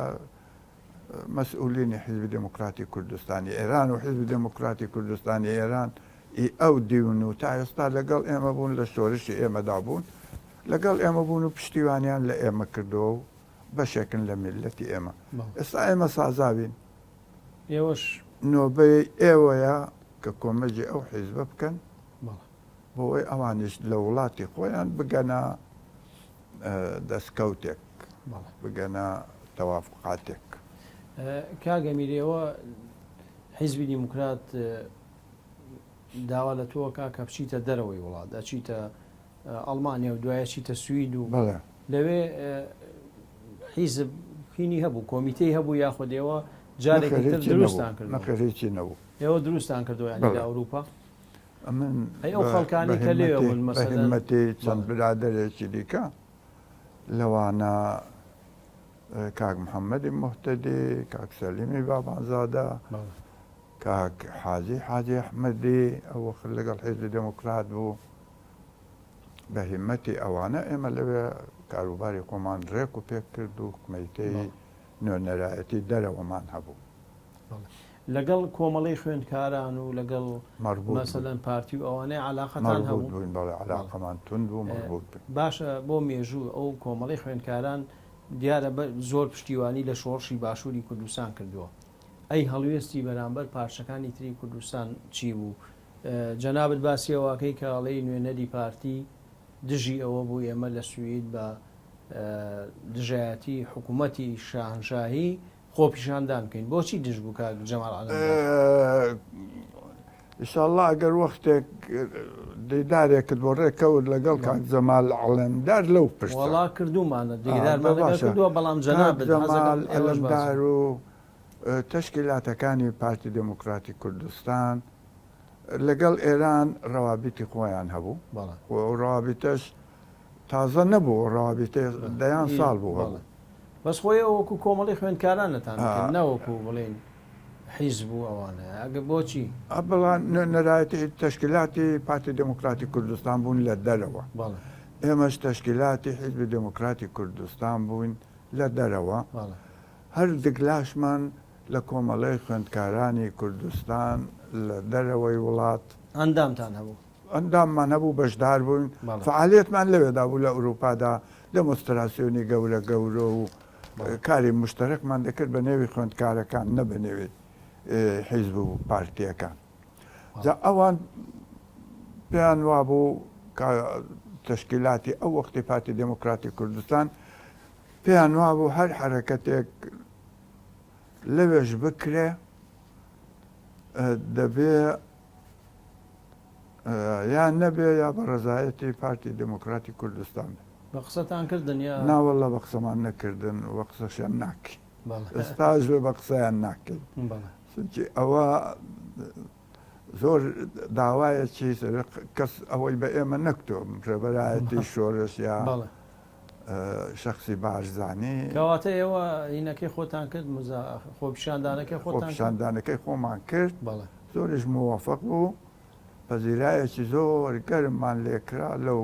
مەسئولینی حیزبی دێموکراتی کوردستانی ئێران و حیزبی دێموکراتی کوردستانی ئێران ئی ئەو دیون و تا ئێستا لەگەڵ ئێمە بوون لە شۆرشی ئێمەدا بوون لەگەڵ ئێمە بوون و پشتیوانیان لە ئێمە کردەوە و بەشێکن لە میللەتی ئێمە ئێستا ئێمە سازاوین ئێوەش نۆبەی ئێوەیە کە کۆمەجی ئەو حیزبە بکەن بۆ ئەوەی ئەوانیش لە وڵاتی خۆیان بگەنە دەستکەوتێک بگەنە تەوافقاتێک. کاک ئەمیر ئێوە حیزبی دیموکرات داوا لە تۆ ئەکا کە بچیتە دەرەوەی وڵات ئەچیتە ئەڵمانیا و دوایە چیتە سوید و لەوێ حیزب هینی هەبوو کۆمیتەی هەبوو یاخود ئێوە جارێکی تر دروستان کرد؟ نەخێر هیچی نەبوو. ئێوە دروستان کردووە یانی لە ئەوروپا؟ ئەمن ئەی ئەو خەڵکانەی کە لەوێ بوون بە مەسەلەن هیممەتی چەند برادەرێکی دیکە لەوانە کاک محەممەدی موهتەدی، کاک سەلیمی بابانزادە، کاک حاجی حاجی ئەحمەدی ئەو وەخت لەگەڵ حیزبی دێموکرات بوو. بە هیممەتی ئەوانە ئێمە لەوێ کاروباری خۆمان ڕێک و پێک کرد و کمیتەی نوێنەرایەتی دەرەوەمان هەبوو. لەگەڵ کۆمەڵەی خوێندکاران و لەگەڵ مەربوط بووین. مەسەلەن پارتی و ئەوانەی عەلاقەتان مەربوط هەبوو؟ بووین بەڵێ عەلاقەمان توند بوو مەربوط بووین. باشە بۆ مێژوو ئەو کۆمەڵەی خوێندکاران دیارە بە زۆر پشتیوانی لە شۆڕشی باشووری کوردستان کردووە ئەی هەڵوێستی بەرامبەر پارچەکانی تری کوردستان چی بوو؟ جەنابت باسی ئەوە ئەکەی کە ئەڵێی نوێنەری پارتی دژی ئەوە بوو ئێمە لە سوید بە دژایەتی حکوومەتی شاهنشاهی خۆپیشاندان بکەین بۆچی دژ بوو کاک جەمال عەلەمدار؟ ئیشاڵڵا ئەگەر وەختێک دیدارێکت بۆ ڕێکەوت لەگەڵ کاک جەمال عەلەمدار لەو پرسە. وەڵا کردوومانە دیدارمان لەگەڵ کردووە بەڵام جەنابت جەمال عەلەمدار و تەشکیلاتەکانی پارتی دێموکراتی کوردستان لەگەڵ ئێران ڕەوابیتی خۆیان هەبوو و ئەو ڕەوابیتەش تازە نەبوو، ئەو ڕەوابیتە دەیان ساڵ بوو هەبوو. بەس خۆی ئەو وەکوو کۆمەڵی خوێندکارانتان کرد نە وەکوو بڵێین حیزب و ئەوانە ئەگە بۆچی؟ بەڵام نوێنەرایەتی تەشکیلاتی پارتی دێموکراتی کوردستان بوون لە دەرەوە. ئێمەش تەشکیلاتی حیزبی دێموکراتی کوردستان بووین لە دەرەوە. هەردگلاشمان لە کۆمەڵەی خوێندکارانی کوردستان لە دەرەوەی وڵات. ئەندامتان هەبوو؟ ئەنداممان هەبوو، بەشدار بووین، فەعالیەتمان لەوێدا بوو لە ئەوروپادا، دێمۆستراسیۆنی گەورە گەورە و کاری موشتەرەکمان دەکرد بە نێوی خوێندکارەکان نە بە نێوی حیزب و پارتییەکان. جا ئەوان پێیان وابوو کە تەشکیلاتی ئەو وەختی پارتی دێموکراتی کوردستان پێیان وابوو هەر حەرەکەتێک لەوێش بکرێ دەبێ یا نەبێ یا بە ڕەزایەتی پارتی دێموکراتی کوردستان بێ. بە قسەتان کردن یا؟ نا وەڵڵا بە قسەمان نەکردن و قسەشیان ناکەین. ئێستاش بێ بە قسەیان ناکەین. چونکی ئەوە زۆر داوایەکی کەس ئەوەی بە ئێمە نەکتۆ ڕێبەرایەتی شۆرش یا شەخسی بارزانی. کەواتە ئێوە هینەکەی خۆتان کرد خۆپیشاندانەکەی خۆتان کرد؟ خۆپیشاندانەکەی خۆمان کرد زۆریش موەفەق بوو پەزیرایەکی زۆر گەرممان لێکرا لەو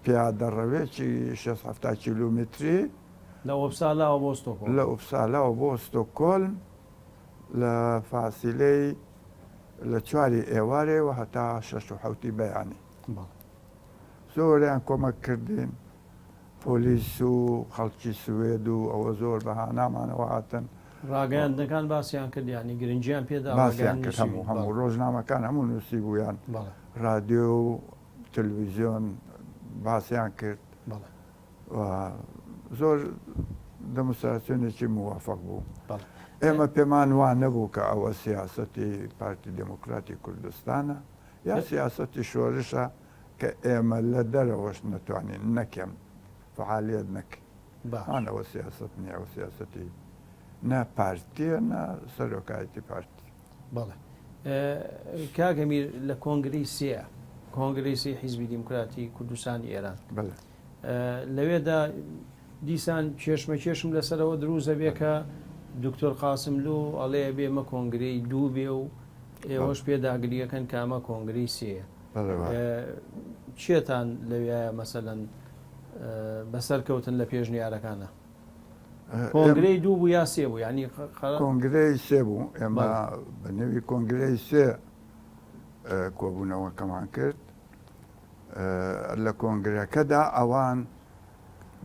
پیادەڕەوێکی شەست حەفتا کیلۆمەتری لە ئۆپسالاوە بۆ ستۆکۆڵم لە ئۆپسالاوە بۆ ستۆکۆلم لە فاسیلەی لە چواری ئێوارێ و هەتا شەش و حەوتی بەیانی زۆریان کۆمەک کردین پۆلیس و خەڵکی سوێد و ئەوە زۆر بە هانامانەوە هاتن. ڕاگەیاندنەکان باسیان کرد یانی گرنگیان پێدا باسیان کرد هەموو هەموو ڕۆژنامەکان هەموو نووسیبوویان ڕادیۆ و تەلویزیۆن باسیان کرد و زۆر دەموستراسیۆنێکی موافق بوو. ئێمە پێمان وا نەبوو کە ئەوە سیاسەتی پارتی دێموکراتی کوردستانە یا سیاسەتی شۆرشە کە ئێمە لە دەرەوەش نەتوانین نەکەم فعالیت نەکەین. ئان ئەوە سیاسەت نییە، ئەوە سیاسەتی نە پارتیە نە سەرۆکایەتی پارتی. بەڵێ کاک ئەمیر لە کۆنگرەی سێ. کۆنگرەی سێی حیزبی دیموکراتی کوردستانی ئێران. لەوێدا دیسان کێشمەکێشم لەسەرەوە دروست ئەبێ کە دکتۆر قاسملوو ئەڵێ ئەبێ ئەمە کۆنگرەی دوو بێ و ئێوەش پێداگریەکەن کە ئەمە کۆنگرەی سێیە. کێتان لەوێیە مەسەلەن بەسەرکەوتن لە پێشنیارەکانە؟ کۆنگرەی دوو بوو یا سێ بوو یانی کۆنگرەی سێ بوو ئێمە بە نێوی کۆنگرەی سێ کۆبوونەوەکەمان کرد لە کۆنگرەکەدا ئەوان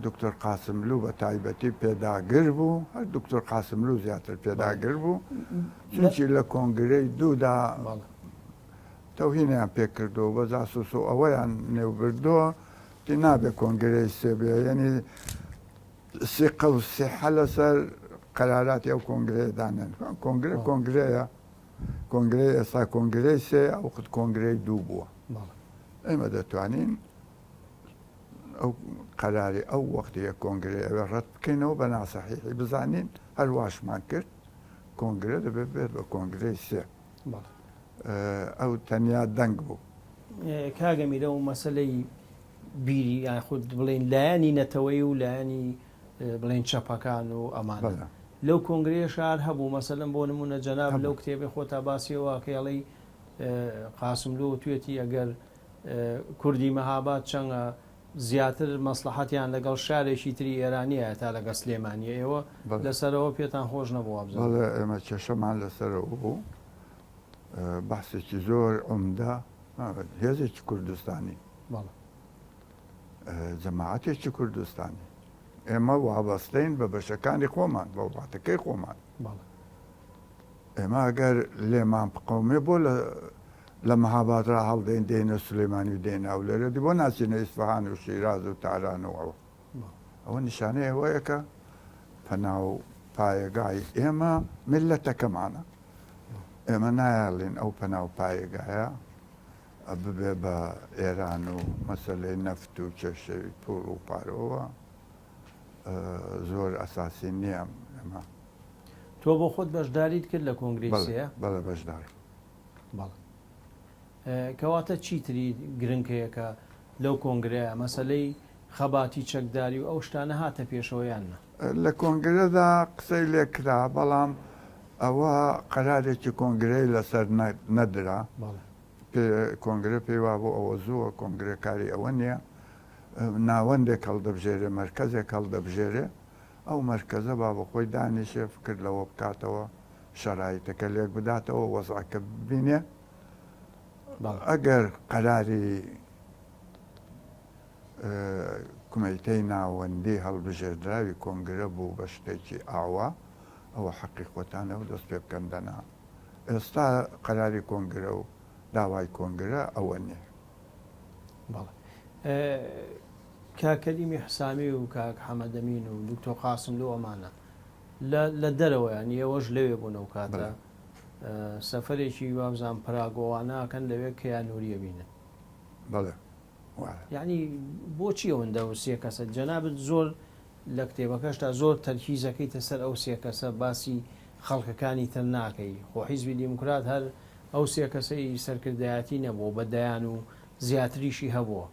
دکتۆر قاسملوو بە تایبەتی پێداگر بوو هەر دکتۆر قاسملوو زیاتر پێداگر بوو چونکی لە کۆنگرەی دوودا تەوهینیان پێکردو بە جاسوس و ئەوەیان نێوبردووە تی نابێ کۆنگرەی سێ بێ یعنی سیقە و سیحە لەسەر قەراراتی ئەو کۆنگرەیە دانێن کۆنگرە کۆنگرەیە کۆنگرەی ئێستا کۆنگرەی سێ ئەو خود کۆنگرەی دوو بووە ئێمە دەتوانین ئەو قەراری ئەو وەختیە کۆنگرەی ئەوێ ڕەت بکەینەوە بە ناسەحیحی بزانین هەر واشمان کرد کۆنگرە دەبێت بێت بە کۆنگرەی سێ ئەو تەنیا دەنگ بوو. کاک ئەمیر ئەو مەسەلەی بیری یان خود بڵێین لایەنی نەتەوەیی و لایەنی بڵێین چەپەکان و ئەمانە لەو کۆنگرەیە شار هەبوو مەسەلەن بۆ نمونە جەناب لەو کتێبەی خۆتا باسی ئەوە ئەکەی ئەڵێی قاسملوو وتوێتی ئەگەر کوردی مەهاباد چەنگە زیاتر مەسڵەحەتیان لەگەڵ شارێکی تری ئێرانیایە تا لەگەڵ سلێمانییە ئێوە لەسەرەوە پێتان خۆش نەبوو وابزانم. بەڵێ ئێمە کێشەمان لەسەرەوە بوو بەحسێکی زۆر عومدە هێزێکی کوردستانی جەماعەتێکی کوردستانی ئێمە وابەستەین بە بەشەکانی خۆمان بە وڵاتەکەی خۆمان ئێمە ئەگەر لێمان بقەومێ بۆ لە لە مەهاباد را هەڵدێین دێینە سولەیمانی و دێینە هەولێرێ دی بۆ ناچینە ئیسفەهان و شیراز و تاران و ئەوە ئەوە نیشانەی ئەوەیە کە پەنا و پایەگای ئێمە میللەتەکەمانە ئێمە نایەڵین ئەو پەنا و پایەگایە ببێ بە ئێران و مەسەلەی نەفت و کێشەی پوڵ و پارەوە زۆر ئەساسی نییە ئێمە. تۆ بۆ خۆت بەشداریت کرد لە کۆنگرەی سێ؟ بەڵێ بەشدارم. بەڵێ. کەواتە چیتری گرنگ هەیە کە لەو کۆنگرەیە مەسەلەی خەباتی چەکداری و ئەو شتانە هاتە پێشەوە یان نا؟ لە کۆنگرەدا قسەی لێ کرا، بەڵام ئەوە قەرارێکی کۆنگرەی لەسەر نەدرا. کۆنگرە پێی وابوو ئەوە زووە، کۆنگرە کاری ئەوە نییە. ناوەندێک هەڵدەبژێرێ، مەرکەزێک هەڵدەبژێرێ، ئەو مەرکەزە با بە خۆی دانیشێ فکر لەوە بکاتەوە، شەرایتەکە لێک بداتەوە، وەزعەکە ببینێ. ئەگەر قەراری کومیتەی ناوەندی هەڵبژێردراوی کۆنگرە بوو بە شتێکی ئاوا، ئەوە حەقی خۆتانە و دەست پێ بکەن دەنا ئێستا قەراری کۆنگرە و داوای کۆنگرە ئەوە نییە. بەڵێ. کاک کەریمی حسامی و کاک حەمەدەمین و دکتۆر قاسملوو ئەمانە لە لە دەرەوە یانی ئێوەش لەوێ بوون ئەو کاتە سەفەرێکی وابزانم پراگۆوانە ئەکەن لەوێ کەیانووری ئەبینن. بەڵێ وایە. یانی بۆچی ئەوەندە ئەو سێ کەسە جەنابت زۆر لە کتێبەکەشتا زۆر تەرکیز ئەکەیتە سەر ئەو سێ کەسە باسی خەڵکەکانی تر ناکەی خۆ حیزبی دیموکرات هەر ئەو سێ کەسەی سەرکردایەتی نەبووە بە دەیان و زیاتریشی هەبووە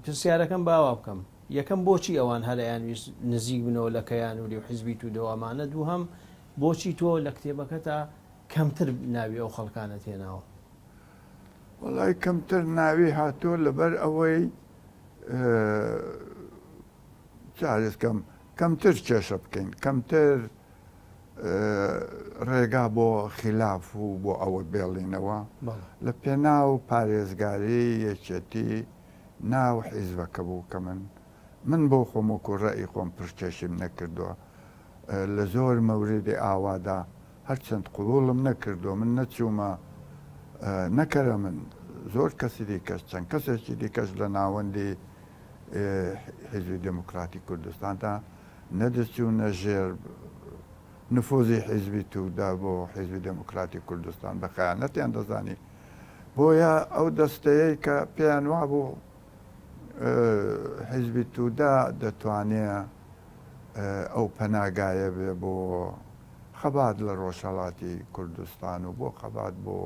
پرسیارەکەم با وا بکەم یەکەم بۆچی ئەوان هەر ئەیانویست نزیک بنەوە لە کەیانوری و حیزبی تودە و ئەمانە دووهەم بۆچی تۆ لە کتێبەکەتا کەمتر ناوی ئەو خەڵکانەت هێناوە؟ وەڵای کەمتر ناوی هاتووە لەبەر ئەوەی چارێز کەم کەمتر کێشە بکەین کەمتر ڕێگا بۆ خیلاف و بۆ ئەوە بێڵینەوە لە پێناو پارێزگاری یەکێتی ناو حیزبەکە بوو کە من من بۆ خۆم وەکو ڕەئی خۆم پشکێشیم نەکردووە لە زۆر مەوریدی ئاوادا هەرچەند قبوڵم نەکردووە من نەچوومە نەکەرە من زۆر کەسی دیکەش چەند کەسێکی دیکەش لە ناوەندی حیزبی دێموکراتی کوردستاندا نەدەچوونە ژێر نفوزی حیزبی تودا بۆ حیزبی دێموکراتی کوردستان بە خەیانەتیان دەزانی بۆیە ئەو دەستەیەی کە پێیان وابوو حیزبی تودا دەتوانێ ئەو پەناگایە بێ بۆ خەبات لە ڕۆژهەڵاتی کوردستان و بۆ خەبات بۆ.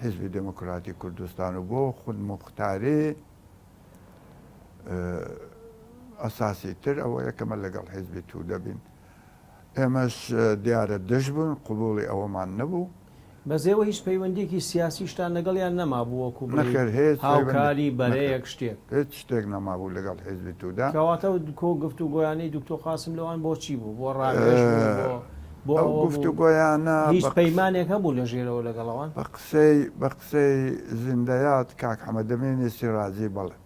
حیزبی دێموکراتی کوردستان و بۆ خودموختاری ئەساسی تر ئەوەیە کە مە لەگەڵ حیزبی توودە بین. ئێمەش دیارە دژ بووین، قبووڵی ئەوەمان نەبوو. بەس ئێوە هیچ پەیوەندییەکی سیاسیشتان لەگەڵیان نەمابوو وەکوو بڵێی نەخێر هیچ پەیوەندی هاوکاری، نەخێر بەرەیەک، شتێک؟ هیچ شتێک نەمابوو لەگەڵ حیزبی توودە. کەواتە ئەو کۆ گفتوگۆیانەی دکتۆر قاسملوان بۆ چی بوو؟ بۆ ڕاوێژ بوو؟ بۆ بۆ ئەو ئەوە بوو گفتوگۆیانە هیچ بە قس پەیمانێک هەبوو لە ژێرەوە لەگەڵ ئەوان؟ بە قسەی بە قسەی زیندەیاد کاک حەمەدەمینی سیراجی بەڵێ.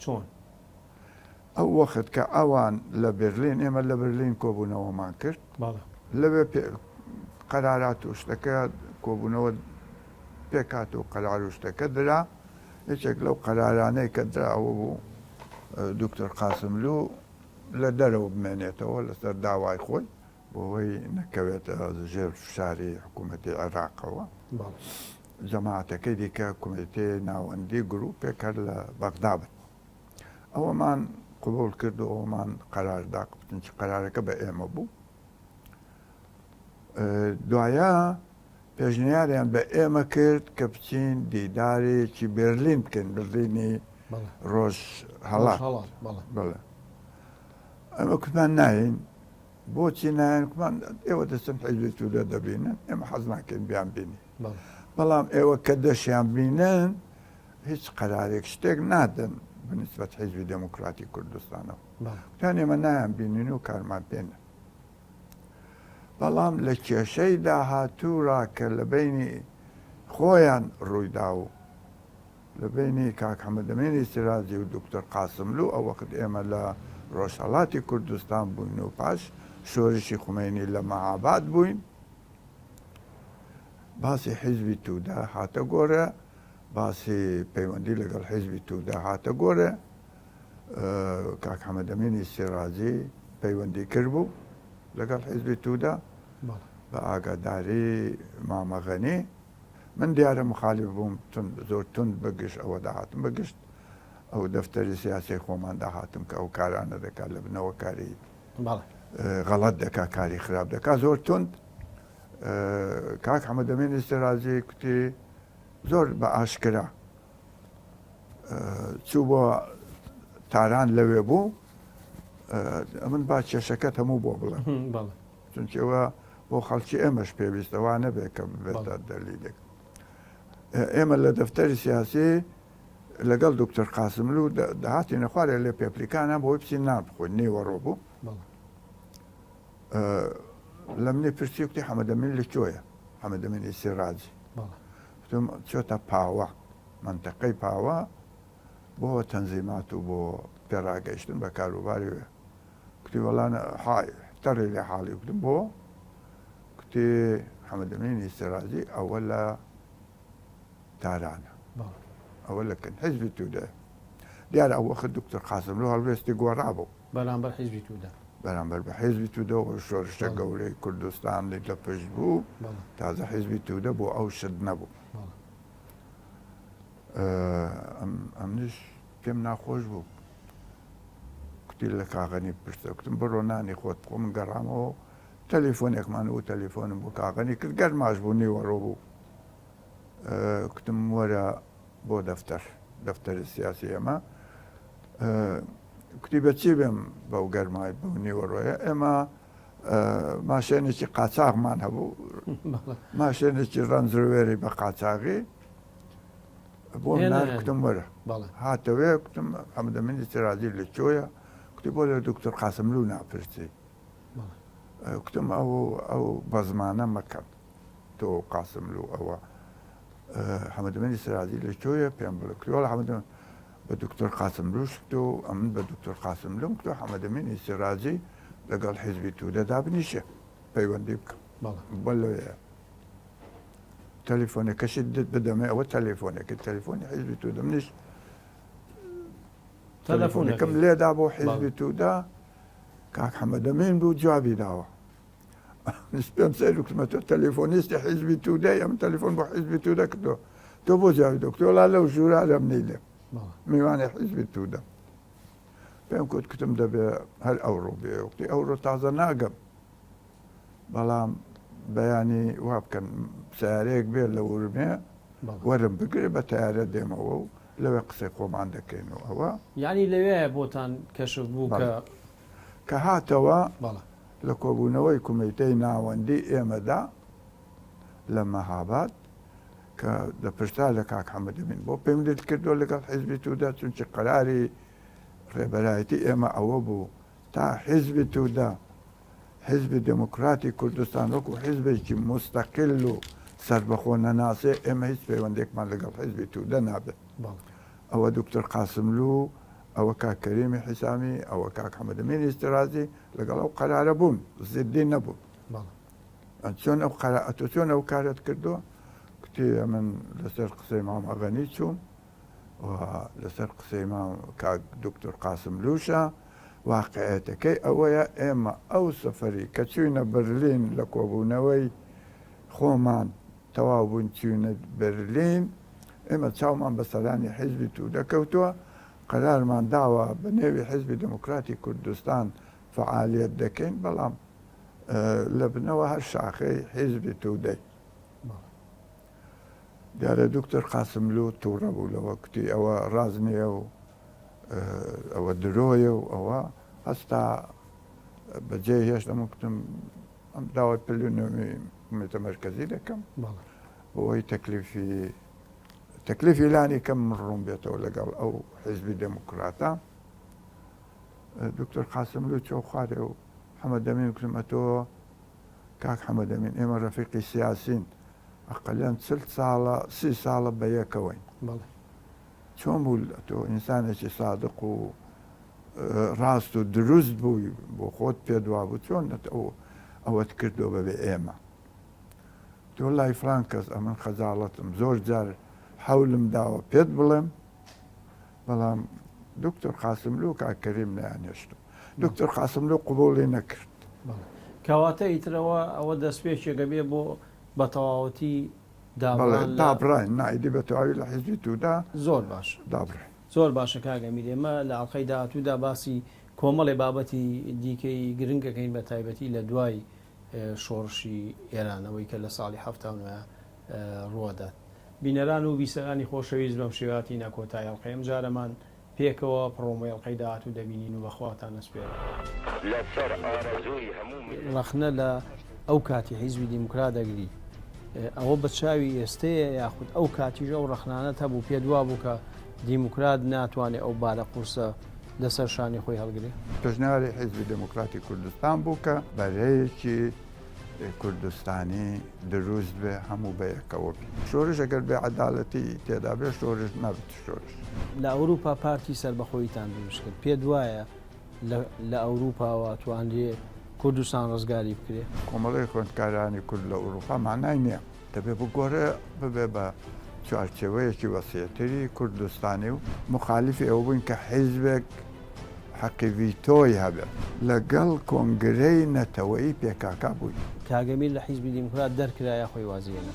چۆن؟ ئەو وەخت کە ئەوان لە بێرلین، ئێمە لە بەرلین کۆبوونەوەمان کرد، لەوێ قەرارات و شتەکە کۆبوونەوە پێکهات و قەرار و شتەکە درا، یەکێک لەو قەرارانەی کە درا ئەوە بوو دکتۆر قاسملوو لە دەرەوە بمێنێتەوە لەسەر داوای خۆی، بۆ ئەوەی نەکەوێتە ژێر فشاری حکوومەتی عێراقەوە. جەماعەتەکەی دیکە کۆمیتەی ناوەندی گرووپێک هەر لە بەغدا بن. ئەوەمان قبوڵ کرد و ئەوەمان قەرار دا، چونکی قەرارەکە بە ئێمە بوو. دوایە پێشنیاریان بە ئێمە کرد کە بچین دیدارێکی بێرلین بکەین، بەرلینی ڕۆژهەڵات. بەڵێ. ئەمە کوتمان نایەین. بۆچی نایەن؟ کوتمان ئێوە دەچن حیزبی تودە دەبینن، ئێمە حەز ناکەین بیانبینین. بەڵام ئێوە کە دەشیان بینن هیچ قەرارێک شتێک نادەن بە نیسبەت حیزبی دێموکراتی کوردستانەوە. کوتیان ئێمە نایان بینین و کارمان پێ نیە. بەڵام لە کێشەی داهاتوورا کە لە بەینی خۆیان ڕوویدا و لە بەینی کاک حەمەدەمینی سراجی و دوکتور قاسملوو ئەو وەخت ئێمە لە ڕۆژهەڵاتی کوردستان بووین و پاش شۆرشی خومەینی لە مەهاباد بووین باسی حیزبی توودە هاتە گۆڕێ باسی پەیوەندی لەگەڵ حیزبی توودە هاتە گۆڕێ کاک حەمەدەمینی سیڕاجی پەیوەندی کردبوو لەگەڵ حیزبی توودە بە ئاگاداری مامە غەنی من دیارە مخالف بووم زۆر توند بە گشت ئەوە دەهاتم بە گشت ئەو دەفتەری سیاسی خۆمان دەهاتم کە ئەو کارانە دەکات لە بنەوە کاری غەڵەت دەکات کاری خراپ دەکات زۆر توند کاک حەمەدەمینی سیڕاجی کوتی زۆر بە ئاشکرا چوو بۆ تاران لەوێ بوو ئەمن با کێشەکەت هەموو بۆ بڵێم چونکەوە بۆ خەڵکی ئێمەش پێویستە وا نەبێت کە ببێتە دەلیلێک ئێمە لە دەفتەری سیاسی لەگەڵ دکتۆر قاسملو دەهاتینە خوارێ لە پێپلیکانە بۆی بچین نان بخۆین نیوەڕۆ بوو لە منی پرسی کوتی حەمەدەمین لە کوێیە حەمەدەمینی سیڕاجی گوتم چۆتە پاوە مەنتەقەی پاوە بۆ تەنزیمات و بۆ پێڕاگەیشتن بە کاروباری وێ کوتی وەڵا تەڕی لێ حاڵی گوتم بۆ کوتی حەمەدەمینی سیڕاجی ئەوە لە تارانە ئەوە لە کن حیزبی تودەیە دیارە ئەو وەخت دکتۆر قاسملوو هەڵوێستی گۆڕابوو بەرامبەر حیزبی تودە. بەرامبەر بە حیزبی تودە و شۆرشە گەورەی کوردستان لە پشت بوو تازە حیزبی تودە بۆ ئەو شت نەبوو ئەمنیش پێم ناخۆش بوو کوتی لە کاغەنی پرسە کوتم بڕۆ نانی خۆت بخۆ من گەڕامەوە تەلیفۆنێکمان و تەلیفۆنم بۆ کاغەنی کرد گەرماش بوو نیوەڕۆ بوو کوتم وەرە بۆ دەفتەر دەفتەری سیاسی ئێمە کوتی بە چی بێم بەو گەرمای بەو نیوەڕۆیە ئێمە ماشێنێکی قاچاغمان هەبوو ماشێنێکی ڕەنجروێری بە قاچاغی بۆ کوتم وەرە هاتەوێ کوتم حەمدەمینی سرازی لە چۆیە کوتی بۆ لە دکتۆر قاسملوو ناپرسی کوتم ئەو ئەو بەزمانە مەکەن تۆ قاسملوو ئەوە حەمەدەمینی سرازی لە کوێیە پێم بڵێ کوتی وەڵا حەمەدەمین بە دکتۆر قاسملووش کتۆ ئەمن بە دکتۆر قاسملووم کتۆ حەمەدەمینی سرازی لەگەڵ حیزبی توودە دابنیشە پەیوەندی بکە بۆ لەوێ تەلیفۆنەکەشی بدەمێ ئەوە تەلیفۆنێکە تەلیفۆنی حیزبی توودە منیش تەلەفۆنەکەم لێدا بۆ حیزبی توودە کاک حەمەدەمین بوو جوابی داوە پێم سەیر وتمە تۆ تەلەفۆنیستی حیزبی تودەی ئەم تەلەفۆن بۆ حیزبی تودە کردو تۆ بۆ جوابی دکتۆر لا لەو ژوورا لەم نیلێ میوانی حیزبی تودە پێم کوت کوتم دەبێ هەر ئەوڕۆ بێ وتی ئەوڕۆ تازە ناگەم بەڵام بەیانی وا بکەن سیارەیەک بێ لە ورمێ. وەرم بگرێ بە تەیارە دێمەوە و لەوێ قسەی خۆمان دەکەین و ئەوە. یانی لەوێ بۆتان کەشف بوو کە. کە هاتەوە لە کۆبوونەوەی کومیتەی ناوەندی ئێمەدا لە مەهاباد کە دەپرسا لە کاک حەمەدەمین بۆ پەیوەندیت کردووە لەگەڵ حیزبی توودە چونکی قەراری ڕێبەرایەتی ئێمە ئەوە بوو تا حیزبی توودە حیزبی دێموکراتی کوردستان وەکوو حیزبێکی موستەقیل و سەربەخۆ نەناسێ، ئێمە هیچ پەیوەندێکمان لەگەڵ حیزبی توودە نابێ. ئەوە دوکتور قاسملوو، ئەوە کاک کەریمی حیسامی، ئەوە کاک حەمەدەمین ئیسترازی لەگەڵ ئەو قەرارە بوون، زیددی نەبوون. چۆن ئەو قەرا ئەتۆ چۆن ئەو کارەت کردووە؟ کوتی ئەمن لەسەر قسەی مام ئەغەنی چووم و لەسەر قسەی مام کاک دوکتور قاسملووشە. واقعیەتەکەی ئەوەیە ئێمە ئەو سەفەری کە چووینە بەرلین لە کۆبوونەوەی خۆمان تەواو بووین چووینە بەرلین ئێمە چاومان بە سەرانی حیزبی توودە کەوتووە قەرارمان داوە بە نێوی حیزبی دێموکراتی کوردستان فەعالیەت دەکەین بەڵام لە بنەوە هەر شاخەی حیزبی توودەی. دیارە دوکتور قاسملوو تووڕە بوو لەوە کوتی ئەوە ڕاست نییە و ئەوە درۆیە و ئەوە هەستا بەجێ هێشت ئەمە کوتم ئەم داوای پلینۆمی کمیتە مەرکەزی دەکەم بۆی تەکلیفی تەکلیفی لانی کەم من ڕوون بێتەوە لەگەڵ ئەو حیزبی دێموکراتە دکتۆر قاسملوو چۆ خوارێ و حەمەدەمین کوتم ئەتۆ کاک حەمەدەمین ئێمە ڕەفیقی سیاسین ئەقەلەن 40 ساڵە سی ساڵە بە یەکەوەین چۆن بوو تۆ ئینسانێکی سادق و ڕاست و دروست بووی بۆ خۆت پێت وابوو چۆن ئەو ئەوەت کردو بەبێ ئێمە تۆ لای فلان کەس ئەمن خەجاڵەتم زۆر جار حەولم داوە پێت بڵێم بەڵام دکتۆر قاسملوو کاک کەریم نەیانهێشتم دکتۆر قاسملوو قبوڵی نەکرد. کەواتە ئیترەوە ئەوە دەستپێکێکە بێ بۆ بەتەواوەتی بەڵێ دابڕاین نا ئیدی بە تەواوی لە حیزبی توودە زۆر باشە دابڕاین. زۆر باشە کاک ئەمیر ئێمە لە ئەڵقەی داهاتوودا باسی کۆمەڵێ بابەتی دیکەی گرنگ ئەکەین بە تایبەتی لە دوای شۆڕشی ئێرانەوەی کە لە ساڵی 79 ڕووەدات. بینەران و بیسەرانی خۆشەویست بەم شێوە هاتینە کۆتای ئەڵقەی ئەمجارەمان پێکەوە پڕۆمۆی ئەڵقەی داهاتوو دەبینین و بە خواتان ئەسپێرم. لەسەر ئارەزووی هەموو میللەت. ڕەخنە لە ئەو کاتی حیزبی دیموکرات دەگری ئەوە بە چاوی ئێستەیە یاخود ئەو کاتیش ئەو ڕەخنانەت هەبوو پێت وابوو کە دیموکرات ناتوانێ ئەو بارە قورسە لەسەر شانی خۆی هەڵگرێ؟ پێشنیاری حیزبی دێموکراتی کوردستان بوو کە بەرەیەکی کوردستانی دروست بێ هەموو بە یەکەوە بین. شۆرش ئەگەر بێ عەدالەتی تێدا بێ شۆرش نابێتە شۆرش. لە ئەوروپا پارتی سەربەخۆییتان دروست کرد، پێت وایە لە ئەوروپاوە توانرێ کوردستان ڕزگاری بکرێ؟ کۆمەڵەی خوێندکارانی کورد لە ئەوروپا مانای نییە، دەبێ بگۆڕێ ببێ بە چوارچێوەیەکی وەسیعتری کوردستانی و موخالیفی ئەوە بووین کە حیزبێک حەقی ڤیتۆی هەبێ. لەگەڵ کۆنگرەی نەتەوەیی پێکاکا بووین. کاک ئەمیر لە حیزبی دیموکرات دەرکرا یا خۆی وازی هێنا؟